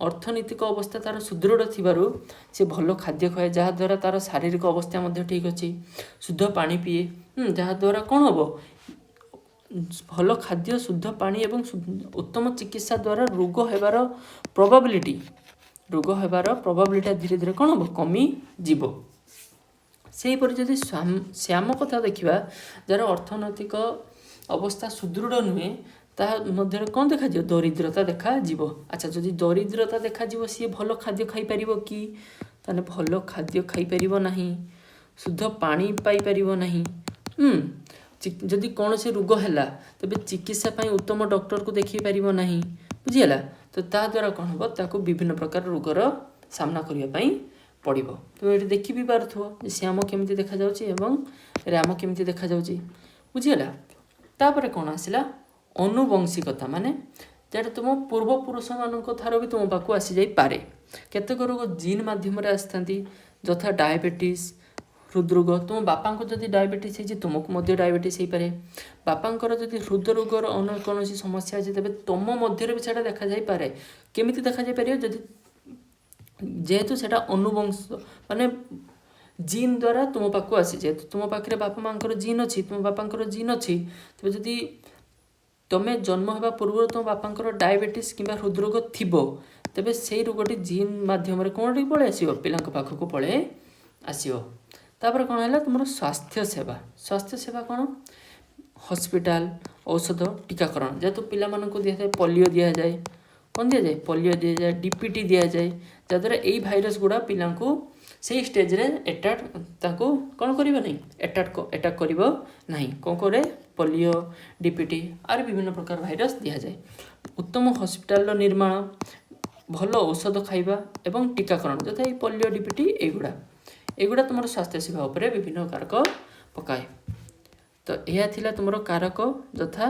ଅର୍ଥନୈତିକ ଅବସ୍ଥା ତାର ସୁଦୃଢ଼ ଥିବାରୁ ସେ ଭଲ ଖାଦ୍ୟ ଖାଏ, ଯାହାଦ୍ୱାରା ତାର ଶାରୀରିକ ଅବସ୍ଥା ମଧ୍ୟ ଠିକ୍ ଅଛି, ଶୁଦ୍ଧ ପାଣି ପିଏ। ଯାହାଦ୍ୱାରା କ'ଣ ହେବ? ଭଲ ଖାଦ୍ୟ, ଶୁଦ୍ଧ ପାଣି ଏବଂ ଉତ୍ତମ ଚିକିତ୍ସା ଦ୍ୱାରା ରୋଗ ହେବାର ପ୍ରୋବାବିଲିଟି ଧୀରେ ଧୀରେ କ'ଣ ହେବ? କମିଯିବ। ସେହିପରି ଯଦି ଶ୍ୟାମ କଥା ଦେଖିବା, ଯାହାର ଅର୍ଥନୈତିକ ଅବସ୍ଥା ସୁଦୃଢ଼ ନୁହେଁ, ତାହା ମଧ୍ୟରେ କ'ଣ ଦେଖାଯିବ? ଦରିଦ୍ରତା ଦେଖାଯିବ। ଆଚ୍ଛା, ଯଦି ଦରିଦ୍ରତା ଦେଖାଯିବ, ସିଏ ଭଲ ଖାଦ୍ୟ ଖାଇପାରିବ କି? ତାହେଲେ ଭଲ ଖାଦ୍ୟ ଖାଇପାରିବ ନାହିଁ, ଶୁଦ୍ଧ ପାଣି ପାଇପାରିବ ନାହିଁ। ଯଦି କୌଣସି ରୋଗ ହେଲା, ତେବେ ଚିକିତ୍ସା ପାଇଁ ଉତ୍ତମ ଡକ୍ଟରକୁ ଦେଖାଇ ପାରିବ ନାହିଁ। ବୁଝିହେଲା? ତ ତା ଦ୍ୱାରା କ'ଣ ହେବ? ତାକୁ ବିଭିନ୍ନ ପ୍ରକାର ରୋଗର ସାମ୍ନା କରିବା ପାଇଁ ପଡ଼ିବ। ତୁମେ ଏଠି ଦେଖି ବି ପାରୁଥିବ ଯେ ଶ୍ୟାମ କେମିତି ଦେଖାଯାଉଛି ଏବଂ ରାମ କେମିତି ଦେଖାଯାଉଛି। ବୁଝିହେଲା? ତାପରେ କ'ଣ ଆସିଲା? ଅନୁବଂଶିକତା, ମାନେ ଯେଟା ତୁମ ପୂର୍ବପୁରୁଷମାନଙ୍କ ଠାରୁ ବି ତୁମ ପାଖକୁ ଆସିଯାଇପାରେ। କେତେକ ରୋଗ ଜିନ୍ ମାଧ୍ୟମରେ ଆସିଥାନ୍ତି, ଯଥା ଡାଇବେଟିସ୍, ହୃଦରୋଗ। ତୁମ ବାପାଙ୍କୁ ଯଦି ଡାଇବେଟିସ୍ ହେଇଛି, ତୁମକୁ ମଧ୍ୟ ଡାଇବେଟିସ୍ ହେଇପାରେ। ବାପାଙ୍କର ଯଦି ହୃଦରୋଗର ଅନ୍ୟ କୌଣସି ସମସ୍ୟା ଅଛି, ତେବେ ତୁମ ମଧ୍ୟରେ ବି ସେଇଟା ଦେଖାଯାଇପାରେ। କେମିତି ଦେଖାଯାଇପାରିବ? ଯଦି ଯେହେତୁ ସେଇଟା ଅନୁବଂଶ, ମାନେ ଜିନ୍ ଦ୍ୱାରା ତୁମ ପାଖକୁ ଆସିଛି, ଯେହେତୁ ତୁମ ପାଖରେ ବାପା ମାଆଙ୍କର ଜିନ୍ ଅଛି, ତୁମ ବାପାଙ୍କର ଜିନ୍ ଅଛି, ତେବେ ଯଦି ତୁମେ ଜନ୍ମ ହେବା ପୂର୍ବରୁ ତୁମ ବାପାଙ୍କର ଡାଇବେଟିସ୍ କିମ୍ବା ହୃଦରୋଗ ଥିବ, ତେବେ ସେଇ ରୋଗଟି ଜିନ୍ ମାଧ୍ୟମରେ କ'ଣଟି ପଳେଇ ଆସିବ? ପିଲାଙ୍କ ପାଖକୁ ପଳେଇ ଆସିବ। ତାପରେ କ'ଣ ହେଲା? ତୁମର ସ୍ୱାସ୍ଥ୍ୟ ସେବା। ସ୍ୱାସ୍ଥ୍ୟ ସେବା କ'ଣ? ହସ୍ପିଟାଲ, ଔଷଧ, ଟୀକାକରଣ। ଯେହେତୁ ପିଲାମାନଙ୍କୁ ଦିଆଯାଏ, ପୋଲିଓ ଦିଆଯାଏ। କ'ଣ ଦିଆଯାଏ? ପୋଲିଓ ଦିଆଯାଏ, ଡିପିଟି ଦିଆଯାଏ, ଯାହାଦ୍ୱାରା ଏଇ ଭାଇରସ୍ ଗୁଡ଼ା ପିଲାଙ୍କୁ ସେଇ ଷ୍ଟେଜ୍ରେ ଆଟାକ୍, ତାଙ୍କୁ କ'ଣ କରିବ ନାହିଁ? ଆଟାକ୍ କରିବ ନାହିଁ। କ'ଣ କରେ? ପୋଲିଓ, ଡିପିଟି, ଆହୁରି ବିଭିନ୍ନ ପ୍ରକାର ଭାଇରସ୍ ଦିଆଯାଏ। ଉତ୍ତମ ହସ୍ପିଟାଲର ନିର୍ମାଣ, ଭଲ ଔଷଧ ଖାଇବା ଏବଂ ଟୀକାକରଣ, ଯଥା ଏଇ ପୋଲିଓ, ଡିପିଟି, ଏଇଗୁଡ଼ା ତୁମର ସ୍ୱାସ୍ଥ୍ୟ ସେବା ଉପରେ ବିଭିନ୍ନ କାରକ ପକାଏ। ତ ଏହା ଥିଲା ତୁମର କାରକ। ଯଥା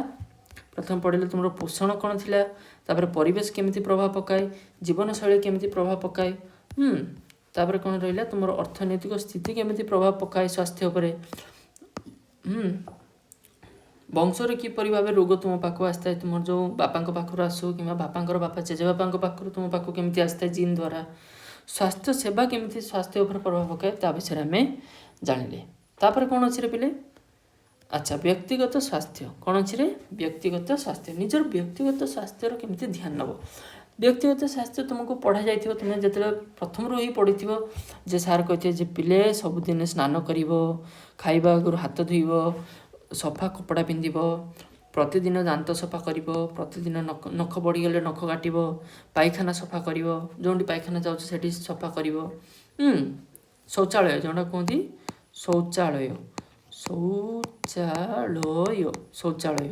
ପ୍ରଥମ ପଢ଼ିଲେ ତୁମର ପୋଷଣ କ'ଣ ଥିଲା, ତାପରେ ପରିବେଶ କେମିତି ପ୍ରଭାବ ପକାଏ, ଜୀବନଶୈଳୀ କେମିତି ପ୍ରଭାବ ପକାଏ, ତାପରେ କ'ଣ ରହିଲା? ତୁମର ଅର୍ଥନୈତିକ ସ୍ଥିତି କେମିତି ପ୍ରଭାବ ପକାଏ ସ୍ୱାସ୍ଥ୍ୟ ଉପରେ, ବଂଶରେ କିପରି ଭାବେ ରୋଗ ତୁମ ପାଖକୁ ଆସିଥାଏ, ତୁମର ଯେଉଁ ବାପାଙ୍କ ପାଖରୁ ଆସୁ କିମ୍ବା ବାପାଙ୍କର ବାପା, ଜେଜେବାପାଙ୍କ ପାଖରୁ ତୁମ ପାଖକୁ କେମିତି ଆସିଥାଏ ଜିନ୍ ଦ୍ୱାରା, ସ୍ୱାସ୍ଥ୍ୟ ସେବା କେମିତି ସ୍ୱାସ୍ଥ୍ୟ ଉପରେ ପ୍ରଭାବ ପକାଏ, ତା ବିଷୟରେ ଆମେ ଜାଣିଲେ। ତାପରେ କ'ଣ ଅଛି ରେ ପିଲେ? ଆଚ୍ଛା, ବ୍ୟକ୍ତିଗତ ସ୍ୱାସ୍ଥ୍ୟ କ'ଣ ଅଛି ରେ? ବ୍ୟକ୍ତିଗତ ସ୍ୱାସ୍ଥ୍ୟ, ନିଜର ବ୍ୟକ୍ତିଗତ ସ୍ୱାସ୍ଥ୍ୟର କେମିତି ଧ୍ୟାନ ନେବ। ବ୍ୟକ୍ତିଗତ ସ୍ୱାସ୍ଥ୍ୟ ତୁମକୁ ପଢ଼ା ଯାଇଥିବ, ତୁମେ ଯେତେବେଳେ ପ୍ରଥମରୁ ହିଁ ପଢ଼ିଥିବ ଯେ ସାର୍ କହିଥିବେ ଯେ ପିଲେ, ସବୁଦିନ ସ୍ନାନ କରିବ, ଖାଇବା ଆଗରୁ ହାତ ଧୋଇବ, ସଫା କପଡ଼ା ପିନ୍ଧିବ, ପ୍ରତିଦିନ ଦାନ୍ତ ସଫା କରିବ, ପ୍ରତିଦିନ ନଖ ବଢ଼ିଗଲେ ନଖ କାଟିବ, ପାଇଖାନା ସଫା କରିବ, ଯେଉଁଠି ପାଇଖାନା ଯାଉଛି ସେଠି ସଫା କରିବ, ଶୌଚାଳୟ ଯେଉଁଟା କୁହନ୍ତି, ଶୌଚାଳୟ, ଶୌଚାଳୟ, ଶୌଚାଳୟ।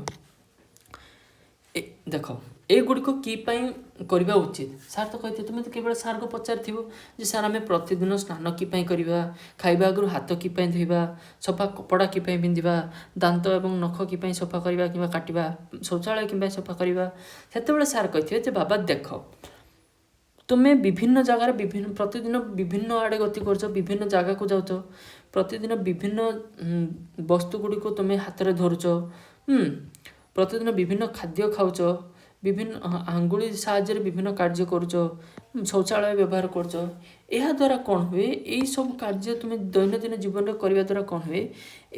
ଏ ଦେଖ, ଏଗୁଡ଼ିକ କି ପାଇଁ କରିବା ଉଚିତ? ସାର୍ ତ କହିଥିବେ, ତୁମେ ତ କେବଳ ସାର୍କୁ ପଚାରିଥିବ ଯେ ସାର୍, ଆମେ ପ୍ରତିଦିନ ସ୍ନାନ କି ପାଇଁ କରିବା, ଖାଇବା ଆଗରୁ ହାତ କି ପାଇଁ ଧୋଇବା, ସଫା କପଡ଼ା କି ପାଇଁ ପିନ୍ଧିବା, ଦାନ୍ତ ଏବଂ ନଖ କି ପାଇଁ ସଫା କରିବା କିମ୍ବା କାଟିବା, ଶୌଚାଳୟ କି ପାଇଁ ସଫା କରିବା। ସେତେବେଳେ ସାର୍ କହିଥିବେ ଯେ ବାବା ଦେଖ, ତୁମେ ବିଭିନ୍ନ ଜାଗାରେ ବିଭିନ୍ନ ପ୍ରତିଦିନ ବିଭିନ୍ନ ଆଡ଼େ ଗତି କରୁଛ, ବିଭିନ୍ନ ଜାଗାକୁ ଯାଉଛ, ପ୍ରତିଦିନ ବିଭିନ୍ନ ବସ୍ତୁ ଗୁଡ଼ିକୁ ତୁମେ ହାତରେ ଧରୁଛ, ପ୍ରତିଦିନ ବିଭିନ୍ନ ଖାଦ୍ୟ ଖାଉଛ, ବିଭିନ୍ନ ଆଙ୍ଗୁଳି ସାହାଯ୍ୟରେ ବିଭିନ୍ନ କାର୍ଯ୍ୟ କରୁଛ, ଶୌଚାଳୟ ବ୍ୟବହାର କରୁଛ। ଏହାଦ୍ୱାରା କ'ଣ ହୁଏ? ଏଇସବୁ କାର୍ଯ୍ୟ ତୁମେ ଦୈନନ୍ଦିନ ଜୀବନରେ କରିବା ଦ୍ୱାରା କ'ଣ ହୁଏ?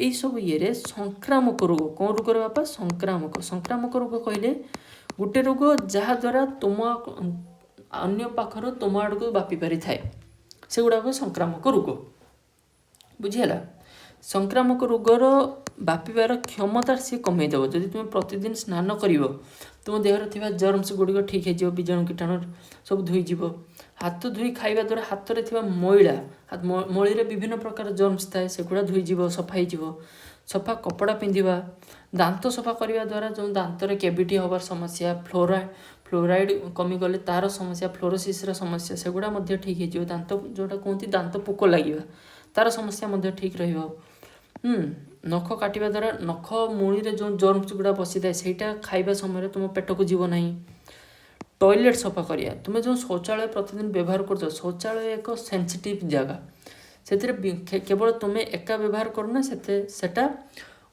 ଏଇସବୁ ଇଏରେ ସଂକ୍ରାମକ ରୋଗ। କେଉଁ ରୋଗରେ ବାପା? ସଂକ୍ରାମକ। ସଂକ୍ରାମକ ରୋଗ କହିଲେ ଗୋଟେ ରୋଗ ଯାହାଦ୍ୱାରା ତୁମ ଅନ୍ୟ ପାଖରୁ ତୁମ ଆଡ଼କୁ ବ୍ୟାପି ପାରିଥାଏ, ସେଗୁଡ଼ାକ ସଂକ୍ରାମକ ରୋଗ। ବୁଝିହେଲା? ସଂକ୍ରାମକ ରୋଗର ବ୍ୟାପିବାର କ୍ଷମତା ସିଏ କମେଇ ଦେବ। ଯଦି ତୁମେ ପ୍ରତିଦିନ ସ୍ନାନ କରିବ, ତୁମ ଦେହରେ ଥିବା ଜର୍ମସ୍ ଗୁଡ଼ିକ ଠିକ୍ ହେଇଯିବ, ବୀଜାଣୁ କୀଟାଣୁ ସବୁ ଧୋଇଯିବ। ହାତ ଧୋଇ ଖାଇବା ଦ୍ୱାରା ହାତରେ ଥିବା ମଇଳା, ମଳିରେ ବିଭିନ୍ନ ପ୍ରକାର ଜର୍ମସ୍ ଥାଏ, ସେଗୁଡ଼ା ଧୋଇଯିବ, ସଫା ହେଇଯିବ। ସଫା କପଡ଼ା ପିନ୍ଧିବା, ଦାନ୍ତ ସଫା କରିବା ଦ୍ୱାରା ଯେଉଁ ଦାନ୍ତରେ କେଭିଟି ହେବାର ସମସ୍ୟା, ଫ୍ଲୋରାଇଡ଼ କମିଗଲେ ତା'ର ସମସ୍ୟା, ଫ୍ଲୋରୋସିସ୍ର ସମସ୍ୟା, ସେଗୁଡ଼ା ମଧ୍ୟ ଠିକ୍ ହେଇଯିବ। ଦାନ୍ତ ଯେଉଁଟା କୁହନ୍ତି ଦାନ୍ତ ପୋକ ଲାଗିବା, ତା'ର ସମସ୍ୟା ମଧ୍ୟ ଠିକ୍ ରହିବ। ନଖ କାଟିବା ଦ୍ୱାରା ନଖ ମୂଳିରେ ଯେଉଁ ଜର୍ମସ୍ ଗୁଡ଼ା ବସିଥାଏ, ସେଇଟା ଖାଇବା ସମୟରେ ତୁମ ପେଟକୁ ଯିବ ନାହିଁ। ଟଏଲେଟ୍ ସଫା କରିବା, ତୁମେ ଯେଉଁ ଶୌଚାଳୟ ପ୍ରତିଦିନ ବ୍ୟବହାର କରୁଛ, ଶୌଚାଳୟ ଏକ ସେନ୍ସିଟିଭ୍ ଜାଗା। ସେଥିରେ କେବଳ ତୁମେ ଏକା ବ୍ୟବହାର କରୁନା, ସେଟା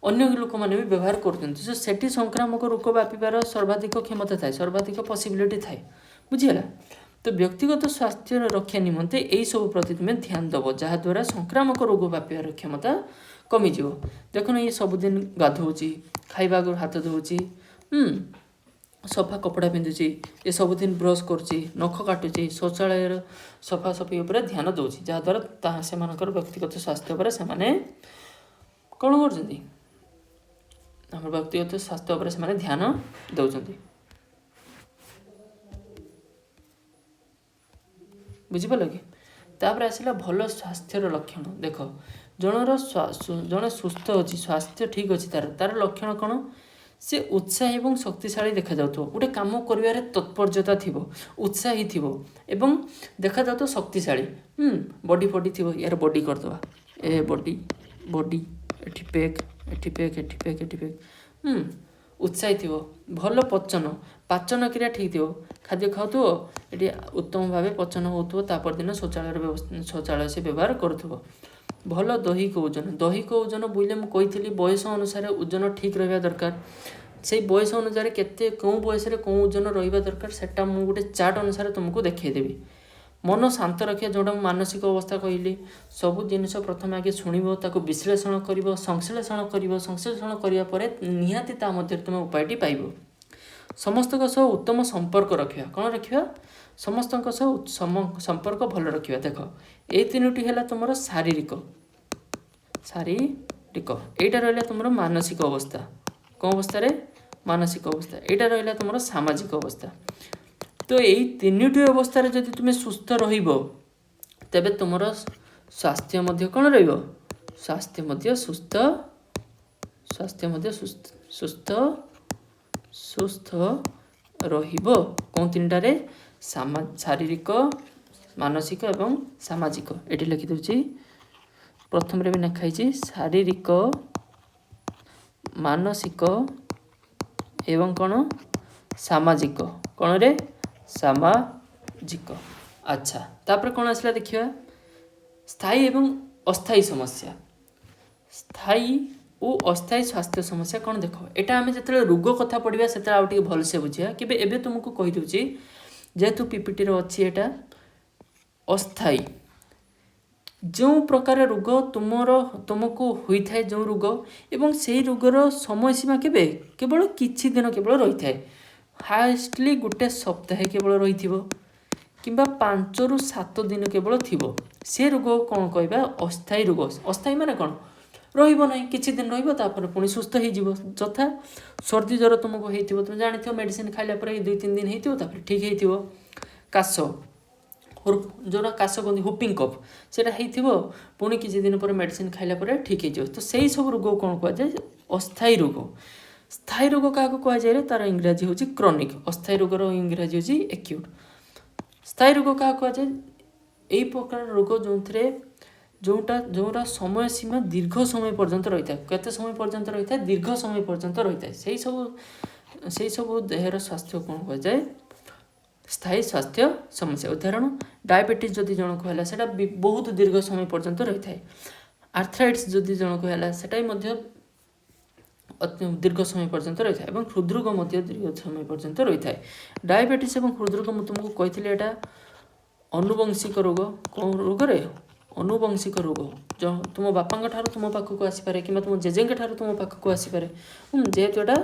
ଅନ୍ୟ ଲୋକମାନେ ବି ବ୍ୟବହାର କରୁଛନ୍ତି। ତ ସେଠି ସଂକ୍ରାମକ ରୋଗ ବ୍ୟାପିବାର ସର୍ବାଧିକ କ୍ଷମତା ଥାଏ, ସର୍ବାଧିକ ପସିବିଲିଟି ଥାଏ। ବୁଝିହେଲା? ତ ବ୍ୟକ୍ତିଗତ ସ୍ୱାସ୍ଥ୍ୟ ରକ୍ଷା ନିମନ୍ତେ ଏଇସବୁ ପ୍ରତି ତୁମେ ଧ୍ୟାନ ଦେବ, ଯାହାଦ୍ୱାରା ସଂକ୍ରାମକ ରୋଗ ବ୍ୟାପିବାର କ୍ଷମତା କମିଯିବ। ଦେଖୁନ, ଇଏ ସବୁଦିନ ଗାଧୋଉଛି, ଖାଇବା ଆଗରୁ ହାତ ଧୋଉଛି, ସଫା କପଡ଼ା ପିନ୍ଧୁଛି, ଏ ସବୁଦିନ ବ୍ରସ୍ କରୁଛି, ନଖ କାଟୁଛି, ଶୌଚାଳୟର ସଫାସଫି ଉପରେ ଧ୍ୟାନ ଦେଉଛି, ଯାହାଦ୍ୱାରା ତାହା ସେମାନଙ୍କର ବ୍ୟକ୍ତିଗତ ସ୍ୱାସ୍ଥ୍ୟ ଉପରେ ସେମାନେ କ'ଣ କରୁଛନ୍ତି? ଆମର ବ୍ୟକ୍ତିଗତ ସ୍ୱାସ୍ଥ୍ୟ ଉପରେ ସେମାନେ ଧ୍ୟାନ ଦେଉଛନ୍ତି। ବୁଝିପାରିଲ କି? ତାପରେ ଆସିଲା ଭଲ ସ୍ୱାସ୍ଥ୍ୟର ଲକ୍ଷଣ। ଦେଖ, ଜଣେ ସୁସ୍ଥ ଅଛି, ସ୍ୱାସ୍ଥ୍ୟ ଠିକ୍ ଅଛି ତାର, ତାର ଲକ୍ଷଣ କ'ଣ? ସେ ଉତ୍ସାହୀ ଏବଂ ଶକ୍ତିଶାଳୀ ଦେଖାଯାଉଥିବ, ଗୋଟେ କାମ କରିବାରେ ତତ୍ପରତା ଥିବ, ଉତ୍ସାହୀ ଥିବ ଏବଂ ଦେଖାଯାଉଥିବ ଶକ୍ତିଶାଳୀ। ବଡି ଫଡି ଥିବ। ୟାର ବଡି କରିଦେବା, ଏ ବଡି, ବଡି, ଏଠି ପେକ୍, ଏଠି ପେକ୍, ଏଠି ପେକ୍, ଏଠି ପେକ୍। ଉତ୍ସାହୀ ଥିବ, ଭଲ ପଚନ, ପାଚନ କ୍ରିୟା ଠିକ୍ ଥିବ, ଖାଦ୍ୟ ଖାଉଥିବ, ଏଠି ଉତ୍ତମ ଭାବେ ପଚନ ହେଉଥିବ, ତା ପରଦିନ ଶୌଚାଳୟର ବ୍ୟବସ୍ଥା, ଶୌଚାଳୟ ସେ ବ୍ୟବହାର କରୁଥିବ। ଭଲ ଦୈହିକ ଓଜନ। ଦୈହିକ ଓଜନ ବୋଇଲେ ମୁଁ କହିଥିଲି ବୟସ ଅନୁସାରେ ଓଜନ ଠିକ୍ ରହିବା ଦରକାର। ସେଇ ବୟସ ଅନୁସାରେ କେତେ, କେଉଁ ବୟସରେ କେଉଁ ଓଜନ ରହିବା ଦରକାର, ସେଟା ମୁଁ ଗୋଟେ ଚାର୍ଟ ଅନୁସାରେ ତୁମକୁ ଦେଖେଇଦେବି। ମନ ଶାନ୍ତ ରଖିବା, ଯେଉଁଟା ମୁଁ ମାନସିକ ଅବସ୍ଥା କହିଲି, ସବୁ ଜିନିଷ ପ୍ରଥମେ ଆଗେ ଶୁଣିବ, ତାକୁ ବିଶ୍ଳେଷଣ କରିବ, ସଂଶ୍ଳେଷଣ କରିବ। ସଂଶ୍ଳେଷଣ କରିବା ପରେ ନିହାତି ତା ମଧ୍ୟରେ ତୁମେ ଉପାୟଟି ପାଇବ। ସମସ୍ତଙ୍କ ସହ ଉତ୍ତମ ସମ୍ପର୍କ ରଖିବା। କ'ଣ ରଖିବା? ସମସ୍ତଙ୍କ ସହ ସମ୍ପର୍କ ଭଲ ରଖିବା। ଦେଖ, ଏଇ ତିନୋଟି ହେଲା ତୁମର ଶାରୀରିକ, ଶାରୀରିକ। ଏଇଟା ରହିଲା ତୁମର ମାନସିକ ଅବସ୍ଥା। କେଉଁ ଅବସ୍ଥାରେ? ମାନସିକ ଅବସ୍ଥା। ଏଇଟା ରହିଲା ତୁମର ସାମାଜିକ ଅବସ୍ଥା। ତ ଏଇ ତିନିଟି ଅବସ୍ଥାରେ ଯଦି ତୁମେ ସୁସ୍ଥ ରହିବ, ତେବେ ତୁମର ସ୍ୱାସ୍ଥ୍ୟ ମଧ୍ୟ କ'ଣ ରହିବ? ସ୍ୱାସ୍ଥ୍ୟ ମଧ୍ୟ ସୁସ୍ଥ, ସ୍ୱାସ୍ଥ୍ୟ ମଧ୍ୟ ସୁସ୍ଥ, ସୁସ୍ଥ, ସୁସ୍ଥ ରହିବ। କେଉଁ ତିନିଟାରେ? ଶାରୀରିକ, ମାନସିକ ଏବଂ ସାମାଜିକ। ଏଠି ଲେଖିଦେଉଛି, ପ୍ରଥମରେ ବି ଲେଖା ହେଇଛି ଶାରୀରିକ, ମାନସିକ ଏବଂ କ'ଣ? ସାମାଜିକ। କ'ଣରେ? ସାମାଜିକ। ଆଚ୍ଛା, ତାପରେ କ'ଣ ଆସିଲା ଦେଖିବା। ସ୍ଥାୟୀ ଏବଂ ଅସ୍ଥାୟୀ ସମସ୍ୟା। ସ୍ଥାୟୀ ଓ ଅସ୍ଥାୟୀ ସ୍ୱାସ୍ଥ୍ୟ ସମସ୍ୟା କ'ଣ? ଦେଖ, ଏଇଟା ଆମେ ଯେତେବେଳେ ରୋଗ କଥା ପଢ଼ିବା, ସେତେବେଳେ ଆଉ ଟିକେ ଭଲସେ ବୁଝିବା। କେବେ ଏବେ ତୁମକୁ କହିଦେଉଛି, ଯେହେତୁ ପିପିଟିରେ ଅଛି ଏଇଟା। ଅସ୍ଥାୟୀ, ଯେଉଁ ପ୍ରକାର ରୋଗ ତୁମକୁ ହୋଇଥାଏ, ଯେଉଁ ରୋଗ ଏବଂ ସେଇ ରୋଗର ସମୟ ସୀମା କେବେ କେବଳ କିଛି ଦିନ କେବଳ ରହିଥାଏ, ହାଏଷ୍ଟଲି ଗୋଟେ ସପ୍ତାହେ କେବଳ ରହିଥିବ କିମ୍ବା 5ରୁ 7 ଦିନ କେବଳ ଥିବ, ସେ ରୋଗ କ'ଣ କହିବା? ଅସ୍ଥାୟୀ ରୋଗ। ଅସ୍ଥାୟୀ ମାନେ କ'ଣ? ରହିବ ନାହିଁ, କିଛି ଦିନ ରହିବ, ତାପରେ ପୁଣି ସୁସ୍ଥ ହେଇଯିବ। ଯଥା ସର୍ଦ୍ଦି ଜ୍ୱର ତୁମକୁ ହେଇଥିବ, ତୁମେ ଜାଣିଥିବ, ମେଡ଼ିସିନ ଖାଇଲା ପରେ 2-3 ଦିନ ହେଇଥିବ, ତାପରେ ଠିକ୍ ହେଇଥିବ। କାଶ, ଯେଉଁଟା କାଶ କୁହନ୍ତି, ହୁପିଂ କଫ୍, ସେଇଟା ହେଇଥିବ, ପୁଣି କିଛି ଦିନ ପରେ ମେଡ଼ିସିନ ଖାଇଲା ପରେ ଠିକ୍ ହେଇଯିବ। ତ ସେଇ ସବୁ ରୋଗକୁ କ'ଣ କୁହାଯାଏ? ଅସ୍ଥାୟୀ ରୋଗ। ସ୍ଥାୟୀ ରୋଗ କାହାକୁ କୁହାଯାଏ? ତାର ଇଂରାଜୀ ହେଉଛି କ୍ରନିକ୍। ଅସ୍ଥାୟୀ ରୋଗର ଇଂରାଜୀ ହେଉଛି ଏକ୍ୟୁଟ୍। ସ୍ଥାୟୀ ରୋଗ କାହାକୁ କୁହାଯାଏ? ଏଇ ପ୍ରକାର ରୋଗ ଯେଉଁଥିରେ ଯେଉଁଟା ସମୟ ସୀମା ଦୀର୍ଘ ସମୟ ପର୍ଯ୍ୟନ୍ତ ରହିଥାଏ। କେତେ ସମୟ ପର୍ଯ୍ୟନ୍ତ ରହିଥାଏ? ଦୀର୍ଘ ସମୟ ପର୍ଯ୍ୟନ୍ତ ରହିଥାଏ। ସେଇ ସବୁ ଦେହର ସ୍ୱାସ୍ଥ୍ୟ କ'ଣ କୁହାଯାଏ? ସ୍ଥାୟୀ ସ୍ୱାସ୍ଥ୍ୟ ସମସ୍ୟା। ଉଦାହରଣ, ଡାଇବେଟିସ୍ ଯଦି ଜଣକୁ ହେଲା, ସେଇଟା ବହୁତ ଦୀର୍ଘ ସମୟ ପର୍ଯ୍ୟନ୍ତ ରହିଥାଏ। ଆର୍ଥ୍ରାଇଟିସ୍ ଯଦି ଜଣକୁ ହେଲା, ସେଟା ବି ମଧ୍ୟ ଅତି ଦୀର୍ଘ ସମୟ ପର୍ଯ୍ୟନ୍ତ ରହିଥାଏ ଏବଂ ହୃଦରୋଗ ମଧ୍ୟ ଦୀର୍ଘ ସମୟ ପର୍ଯ୍ୟନ୍ତ ରହିଥାଏ। ଡାଇବେଟିସ୍ ଏବଂ ହୃଦରୋଗ ମୁଁ ତୁମକୁ କହିଥିଲି, ଏଇଟା ଅନୁବଂଶିକ ରୋଗ। କେଉଁ ରୋଗରେ? ଅନୁବଂଶିକ ରୋଗ। ତୁମ ବାପାଙ୍କ ଠାରୁ ତୁମ ପାଖକୁ ଆସିପାରେ କିମ୍ବା ତୁମ ଜେଜେଙ୍କ ଠାରୁ ତୁମ ପାଖକୁ ଆସିପାରେ। ଯେହେତୁ ଏଇଟା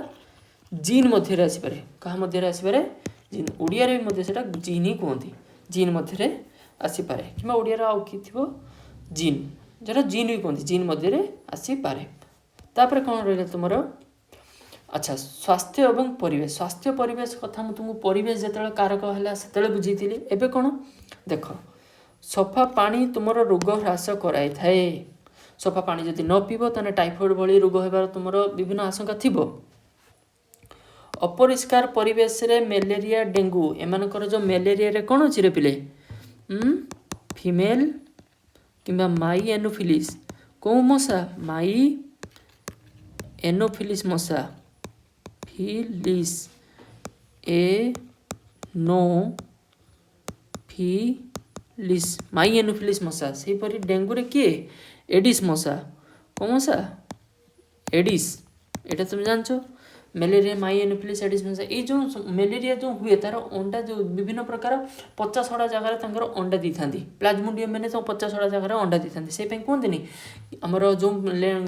ଜିନ୍ ମଧ୍ୟରେ ଆସିପାରେ। କାହା ମଧ୍ୟରେ ଆସିପାରେ? ଜିନ୍। ଓଡ଼ିଆରେ ବି ମଧ୍ୟ ସେଇଟା ଜିନ୍ ହିଁ କୁହନ୍ତି। ଜିନ୍ ମଧ୍ୟରେ ଆସିପାରେ କିମ୍ବା ଓଡ଼ିଆର ଆଉ କି ଥିବ ଜିନ୍, ଯେଉଁଟା ଜିନ୍ ବି କୁହନ୍ତି, ଜିନ୍ ମଧ୍ୟରେ ଆସିପାରେ। ତାପରେ କ'ଣ ରହିଲା ତୁମର? ଆଚ୍ଛା, ସ୍ୱାସ୍ଥ୍ୟ ଏବଂ ପରିବେଶ। ସ୍ୱାସ୍ଥ୍ୟ ପରିବେଶ କଥା ମୁଁ ତୁମକୁ ପରିବେଶ ଯେତେବେଳେ କାରକ ହେଲା, ସେତେବେଳେ ବୁଝେଇଥିଲି। ଏବେ କ'ଣ ଦେଖ, ସଫା ପାଣି ତୁମର ରୋଗ ହ୍ରାସ କରାଇଥାଏ। ସଫା ପାଣି ଯଦି ନ ପିଇବ, ତାହେଲେ ଟାଇଫଏଡ଼୍ ଭଳି ରୋଗ ହେବାର ତୁମର ବିଭିନ୍ନ ଆଶଙ୍କା ଥିବ। ଅପରିଷ୍କାର ପରିବେଶରେ ମ୍ୟାଲେରିଆ, ଡେଙ୍ଗୁ, ଏମାନଙ୍କର ଯେଉଁ ମ୍ୟାଲେରିଆରେ କ'ଣ ଅଛି ରେ ପିଲେ? ଫିମେଲ୍ କିମ୍ବା ମାଇ ଏନୋଫିଲିସ୍। କେଉଁ ମଶା? ମାଇ ଏନୋଫିଲିସ୍ ମଶା। ଫିଲିସ୍, ଏ ନୋ ଫିଲିସ୍, ମାଇ ଏନୋଫିଲିସ୍ ମଶା। ସେହିପରି ଡେଙ୍ଗୁରେ କିଏ? ଏଡ଼ିସ୍ ମଶା। କେଉଁ ମଶା? ଏଡ଼ିସ୍। ଏଇଟା ତୁମେ ଜାଣିଛ। ମ୍ୟାଲେରିଆ ମାଇ ଏନୋଫିଲିସ୍, ଏଡ଼ିସ୍ ମଶା। ଏଇ ଯେଉଁ ମ୍ୟାଲେରିଆ ଯେଉଁ ହୁଏ, ତାର ଅଣ୍ଡା ଯେଉଁ ବିଭିନ୍ନ ପ୍ରକାର ପଚାସଢ଼ା ଜାଗାରେ ତାଙ୍କର ଅଣ୍ଡା ଦେଇଥାନ୍ତି। ପ୍ଲାଜମୋଡିୟମ୍ ମାନେ ସବୁ ପଚାସଢ଼ା ଜାଗାରେ ଅଣ୍ଡା ଦେଇଥାନ୍ତି। ସେଇ ପାଇଁ କୁହନ୍ତିନି, ଆମର ଯେଉଁ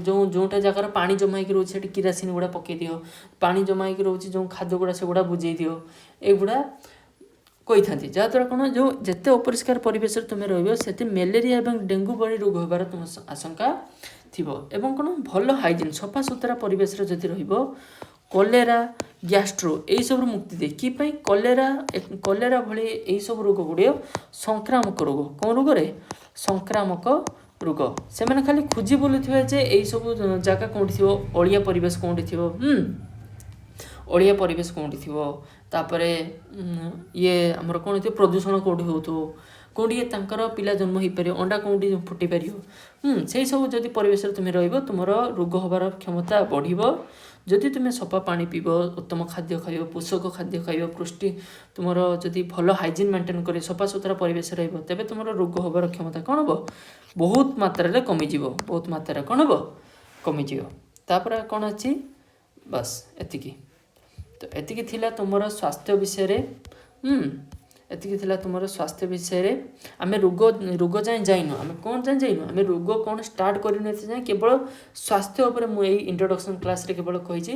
ଯେଉଁ ଯେଉଁଟା ଜାଗାର ପାଣି ଜମା ହେଇକି ରହୁଛି, ସେଠି କିରାସିନ ଗୁଡ଼ା ପକେଇ ଦିଅ। ପାଣି ଜମା ହେଇକି ରହୁଛି ଯେଉଁ ଖାଦ୍ୟ ଗୁଡ଼ା, ସେଗୁଡ଼ା ବୁଜେଇ ଦିଅ। ଏଗୁଡ଼ା କହିଥାନ୍ତି। ଯାହାଦ୍ୱାରା କ'ଣ, ଯେଉଁ ଯେତେ ଅପରିଷ୍କାର ପରିବେଶରେ ତୁମେ ରହିବ, ସେତେ ମ୍ୟାଲେରିଆ ଏବଂ ଡେଙ୍ଗୁ ଭଳି ରୋଗ ହେବାର ତୁମ ଆଶଙ୍କା ଥିବ। ଏବଂ କ'ଣ, ଭଲ ହାଇଜିନ୍, ସଫାସୁତୁରା ପରିବେଶରେ ଯଦି ରହିବ, କଲେରା, ଗ୍ୟାଷ୍ଟ୍ରୋ ଏଇସବୁରୁ ମୁକ୍ତି ଦିଏ। କି ପାଇଁ? କଲେରା, କଲେରା ଭଳି ଏଇସବୁ ରୋଗ ଗୁଡ଼ିକ ସଂକ୍ରାମକ ରୋଗ। କେଉଁ ରୋଗରେ? ସଂକ୍ରାମକ ରୋଗ। ସେମାନେ ଖାଲି ଖୋଜି ବୁଲୁଥିବେ ଯେ ଏଇସବୁ ଜାଗା କେଉଁଠି ଥିବ, ଅଳିଆ ପରିବେଶ କେଉଁଠି ଥିବ। ଅଳିଆ ପରିବେଶ କେଉଁଠି ଥିବ, ତାପରେ ଇଏ ଆମର କ'ଣ ହେଇଥିବ, ପ୍ରଦୂଷଣ କେଉଁଠି ହେଉଥିବ, କେଉଁଠି ତାଙ୍କର ପିଲା ଜନ୍ମ ହେଇପାରିବ, ଅଣ୍ଡା କେଉଁଠି ଫୁଟି ପାରିବ। ସେଇ ସବୁ ଯଦି ପରିବେଶରେ ତୁମେ ରହିବ, ତୁମର ରୋଗ ହେବାର କ୍ଷମତା ବଢ଼ିବ। ଯଦି ତୁମେ ସଫା ପାଣି ପିଇବ, ଉତ୍ତମ ଖାଦ୍ୟ ଖାଇବ, ପୋଷକ ଖାଦ୍ୟ ଖାଇବ, ପୃଷ୍ଟି ତୁମର ଯଦି ଭଲ ହାଇଜିନ୍ ମେଣ୍ଟେନ୍ କରି ସଫାସୁତୁରା ପରିବେଶ ରହିବ, ତେବେ ତୁମର ରୋଗ ହେବାର କ୍ଷମତା କ'ଣ ହେବ? ବହୁତ ମାତ୍ରାରେ କମିଯିବ। ବହୁତ ମାତ୍ରାରେ କ'ଣ ହେବ? କମିଯିବ। ତାପରେ କ'ଣ ଅଛି? ବାସ୍, ଏତିକି ତ। ଏତିକି ଥିଲା ତୁମର ସ୍ୱାସ୍ଥ୍ୟ ବିଷୟରେ। ଏତିକି ଥିଲା ତୁମର ସ୍ୱାସ୍ଥ୍ୟ ବିଷୟରେ। ଆମେ ରୋଗ ଯାଏଁ ଯାଇନୁ। ଆମେ କ'ଣ ଯାଏଁ ଯାଇନୁ? ଆମେ ରୋଗ କ'ଣ ଷ୍ଟାର୍ଟ କରିନୁ ଏତେ ଯାଏଁ। କେବଳ ସ୍ୱାସ୍ଥ୍ୟ ଉପରେ ମୁଁ ଏଇ ଇଣ୍ଟ୍ରୋଡକ୍ସନ୍ କ୍ଲାସ୍ରେ କେବଳ କହିଛି।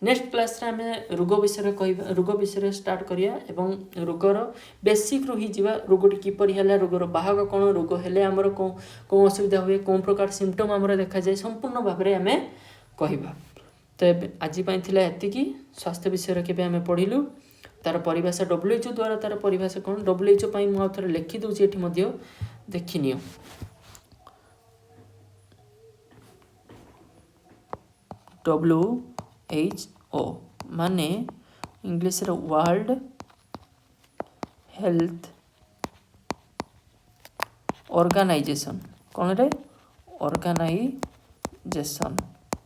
ନେକ୍ସଟ କ୍ଲାସ୍ରେ ଆମେ ରୋଗ ବିଷୟରେ କହିବା, ରୋଗ ବିଷୟରେ ଷ୍ଟାର୍ଟ କରିବା ଏବଂ ରୋଗର ବେସିକ୍ରୁ ହିଁ ଯିବା। ରୋଗଟି କିପରି ହେଲା, ରୋଗର ବାହକ କ'ଣ, ରୋଗ ହେଲେ ଆମର କେଉଁ କେଉଁ ଅସୁବିଧା ହୁଏ, କେଉଁ ପ୍ରକାର ସିମ୍ପଟମ୍ ଆମର ଦେଖାଯାଏ, ସମ୍ପୂର୍ଣ୍ଣ ଭାବରେ ଆମେ କହିବା। ତ ଏବେ ଆଜି ପାଇଁ ଥିଲା ଏତିକି। ସ୍ୱାସ୍ଥ୍ୟ ବିଷୟରେ କେବେ ଆମେ ପଢ଼ିଲୁ, ତାର ପରିଭାଷା, WHO ଦ୍ୱାରା ତାର ପରିଭାଷା କ'ଣ। WHO ପାଇଁ ମୁଁ ଆଉ ଥରେ ଲେଖିଦେଉଛି, ଏଠି ମଧ୍ୟ ଦେଖିନିଅ। WHO ମାନେ ଇଂଲିଶରେ ୱାର୍ଲଡ ହେଲ୍ଥ ଅର୍ଗାନାଇଜେସନ୍। କ'ଣରେ? ଅର୍ଗାନାଇଜେସନ୍।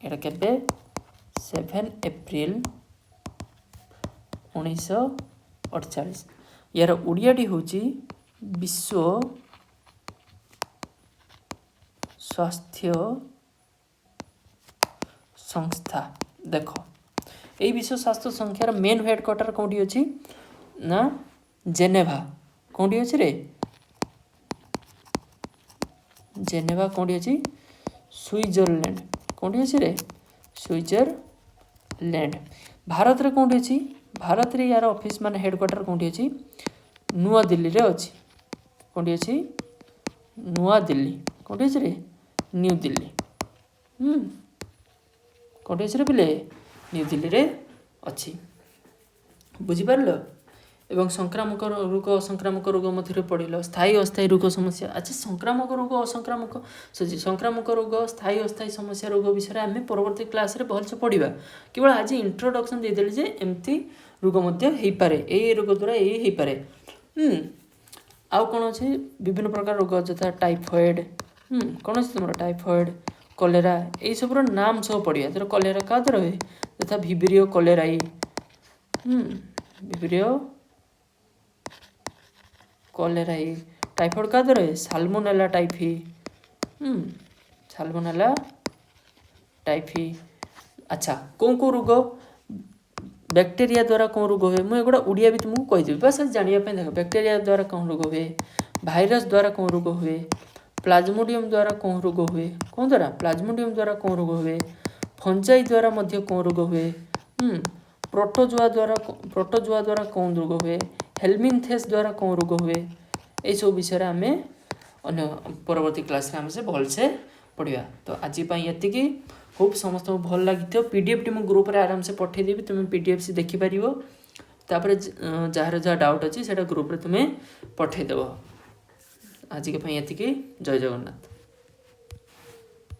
ଏଇଟା କେବେ? 7 ଏପ୍ରିଲ 1948। ୟାର ଓଡ଼ିଆଟି ହେଉଛି ବିଶ୍ୱ ସ୍ୱାସ୍ଥ୍ୟ ସଂସ୍ଥା। ଦେଖ, ଏଇ ବିଶ୍ୱ ସ୍ୱାସ୍ଥ୍ୟ ସଂସ୍ଥାର ମେନ୍ ହେଡ଼କ୍ୱାର୍ଟର କେଉଁଠି ଅଛି ନା ଜେନେଭା। କେଉଁଠି ଅଛି ରେ ଜେନେଭା? କେଉଁଠି ଅଛି? ସୁଇଜରଲ୍ୟାଣ୍ଡ। କେଉଁଠି ଅଛି ରେ? ସୁଇଜରଲ୍ୟାଣ୍ଡ। ଭାରତରେ କେଉଁଠି ଅଛି? ଭାରତରେ ୟାର ଅଫିସ୍ ମାନେ ହେଡ଼କ୍ୱାର୍ଟର କେଉଁଠି ଅଛି? ନୂଆଦିଲ୍ଲୀରେ ଅଛି। କେଉଁଠି ଅଛି? ନୂଆଦିଲ୍ଲୀ। କେଉଁଠି ଅଛି ରେ? ନ୍ୟୁ ଦିଲ୍ଲୀ। କେଉଁଠି ଅଛି ରେ ପିଲେ? ନ୍ୟୁ ଦିଲ୍ଲୀରେ ଅଛି। ବୁଝିପାରିଲ? ଏବଂ ସଂକ୍ରାମକ ରୋଗ, ଅସଂକ୍ରାମକ ରୋଗ ମଧ୍ୟରେ ପଢ଼ିଲ, ସ୍ଥାୟୀ ଅସ୍ଥାୟୀ ରୋଗ ସମସ୍ୟା। ଆଚ୍ଛା, ସଂକ୍ରାମକ ରୋଗ, ଅସଂକ୍ରାମକ, ସଂକ୍ରାମକ ରୋଗ, ସ୍ଥାୟୀ ଅସ୍ଥାୟୀ ସମସ୍ୟା ରୋଗ ବିଷୟରେ ଆମେ ପରବର୍ତ୍ତୀ କ୍ଲାସ୍ରେ ଭଲସେ ପଢ଼ିବା। କେବଳ ଆଜି ଇଣ୍ଟ୍ରୋଡକ୍ସନ୍ ଦେଇଦେଲି ଯେ ଏମିତି ରୋଗ ମଧ୍ୟ ହେଇପାରେ, ଏଇ ରୋଗ ଦ୍ୱାରା ଏଇ ହେଇପାରେ। ଆଉ କ'ଣ ଅଛି? ବିଭିନ୍ନ ପ୍ରକାର ରୋଗ ଯଥା ଟାଇଫଏଡ଼୍। କ'ଣ ଅଛି ତୁମର? ଟାଇଫଏଡ଼୍, କଲେରା, ଏଇସବୁର ନାମ ସହ ପଢ଼ିବା। ଧର କଲେରା କାହା ଦ୍ୱାରା ହୁଏ? ଯଥା ଭିବ୍ରିଓ କଲେରାଇ। ଭିବ୍ରିଓ କଲେରାଇ। ଟାଇଫଏଡ଼୍ କାହା ଦ୍ୱାରା ହୁଏ? Salmonella typhi. Salmonella typhi. ଆଚ୍ଛା, କେଉଁ କେଉଁ ରୋଗ ବ୍ୟାକ୍ଟେରିଆ ଦ୍ୱାରା କେଉଁ ରୋଗ ହୁଏ? ମୁଁ ଏଗୁଡ଼ା ଓଡ଼ିଆ ବି ତୁମକୁ କହିଦେବି, ବାସ୍ ଜାଣିବା ପାଇଁ। ଦେଖ, ବ୍ୟାକ୍ଟେରିଆ ଦ୍ୱାରା କେଉଁ ରୋଗ ହୁଏ? ଭାଇରସ୍ ଦ୍ୱାରା କେଉଁ ରୋଗ ହୁଏ? ପ୍ଲାଜମୋଡ଼ିୟମ୍ ଦ୍ୱାରା କେଉଁ ରୋଗ ହୁଏ? କେଉଁ ଦ୍ୱାରା? ପ୍ଲାଜମୋଡ଼ିୟମ୍ ଦ୍ୱାରା କେଉଁ ରୋଗ ହୁଏ? ଫଞ୍ଜାଇ ଦ୍ୱାରା ମଧ୍ୟ କେଉଁ ରୋଗ ହୁଏ? ପ୍ରୋଟୋଜୋଆ ଦ୍ୱାରା କେଉଁ ରୋଗ ହୁଏ? ହେଲମିନ୍ଥେସ୍ ଦ୍ୱାରା କେଉଁ ରୋଗ ହୁଏ? ଏଇସବୁ ବିଷୟରେ ଆମେ ଅନ୍ୟ ପରବର୍ତ୍ତୀ କ୍ଲାସ୍ରେ ଆମେ ସେ ଭଲସେ ପଢ଼ିବା। ତ ଆଜି ପାଇଁ ଏତିକି। ହୋପ୍ ସମସ୍ତଙ୍କୁ ଭଲ ଲାଗିଥିବ। ପିଡିଏଫ୍ଟି ମୁଁ ଗ୍ରୁପ୍ରେ ଆରାମସେ ପଠାଇଦେବି, ତୁମେ ପିଡିଏଫ୍ ସେ ଦେଖିପାରିବ। ତାପରେ ଯାହାର ଯାହା ଡାଉଟ୍ ଅଛି, ସେଇଟା ଗ୍ରୁପ୍ରେ ତୁମେ ପଠାଇଦେବ। ଆଜିକା ପାଇଁ ଏତିକି। ଜୟ ଜଗନ୍ନାଥ।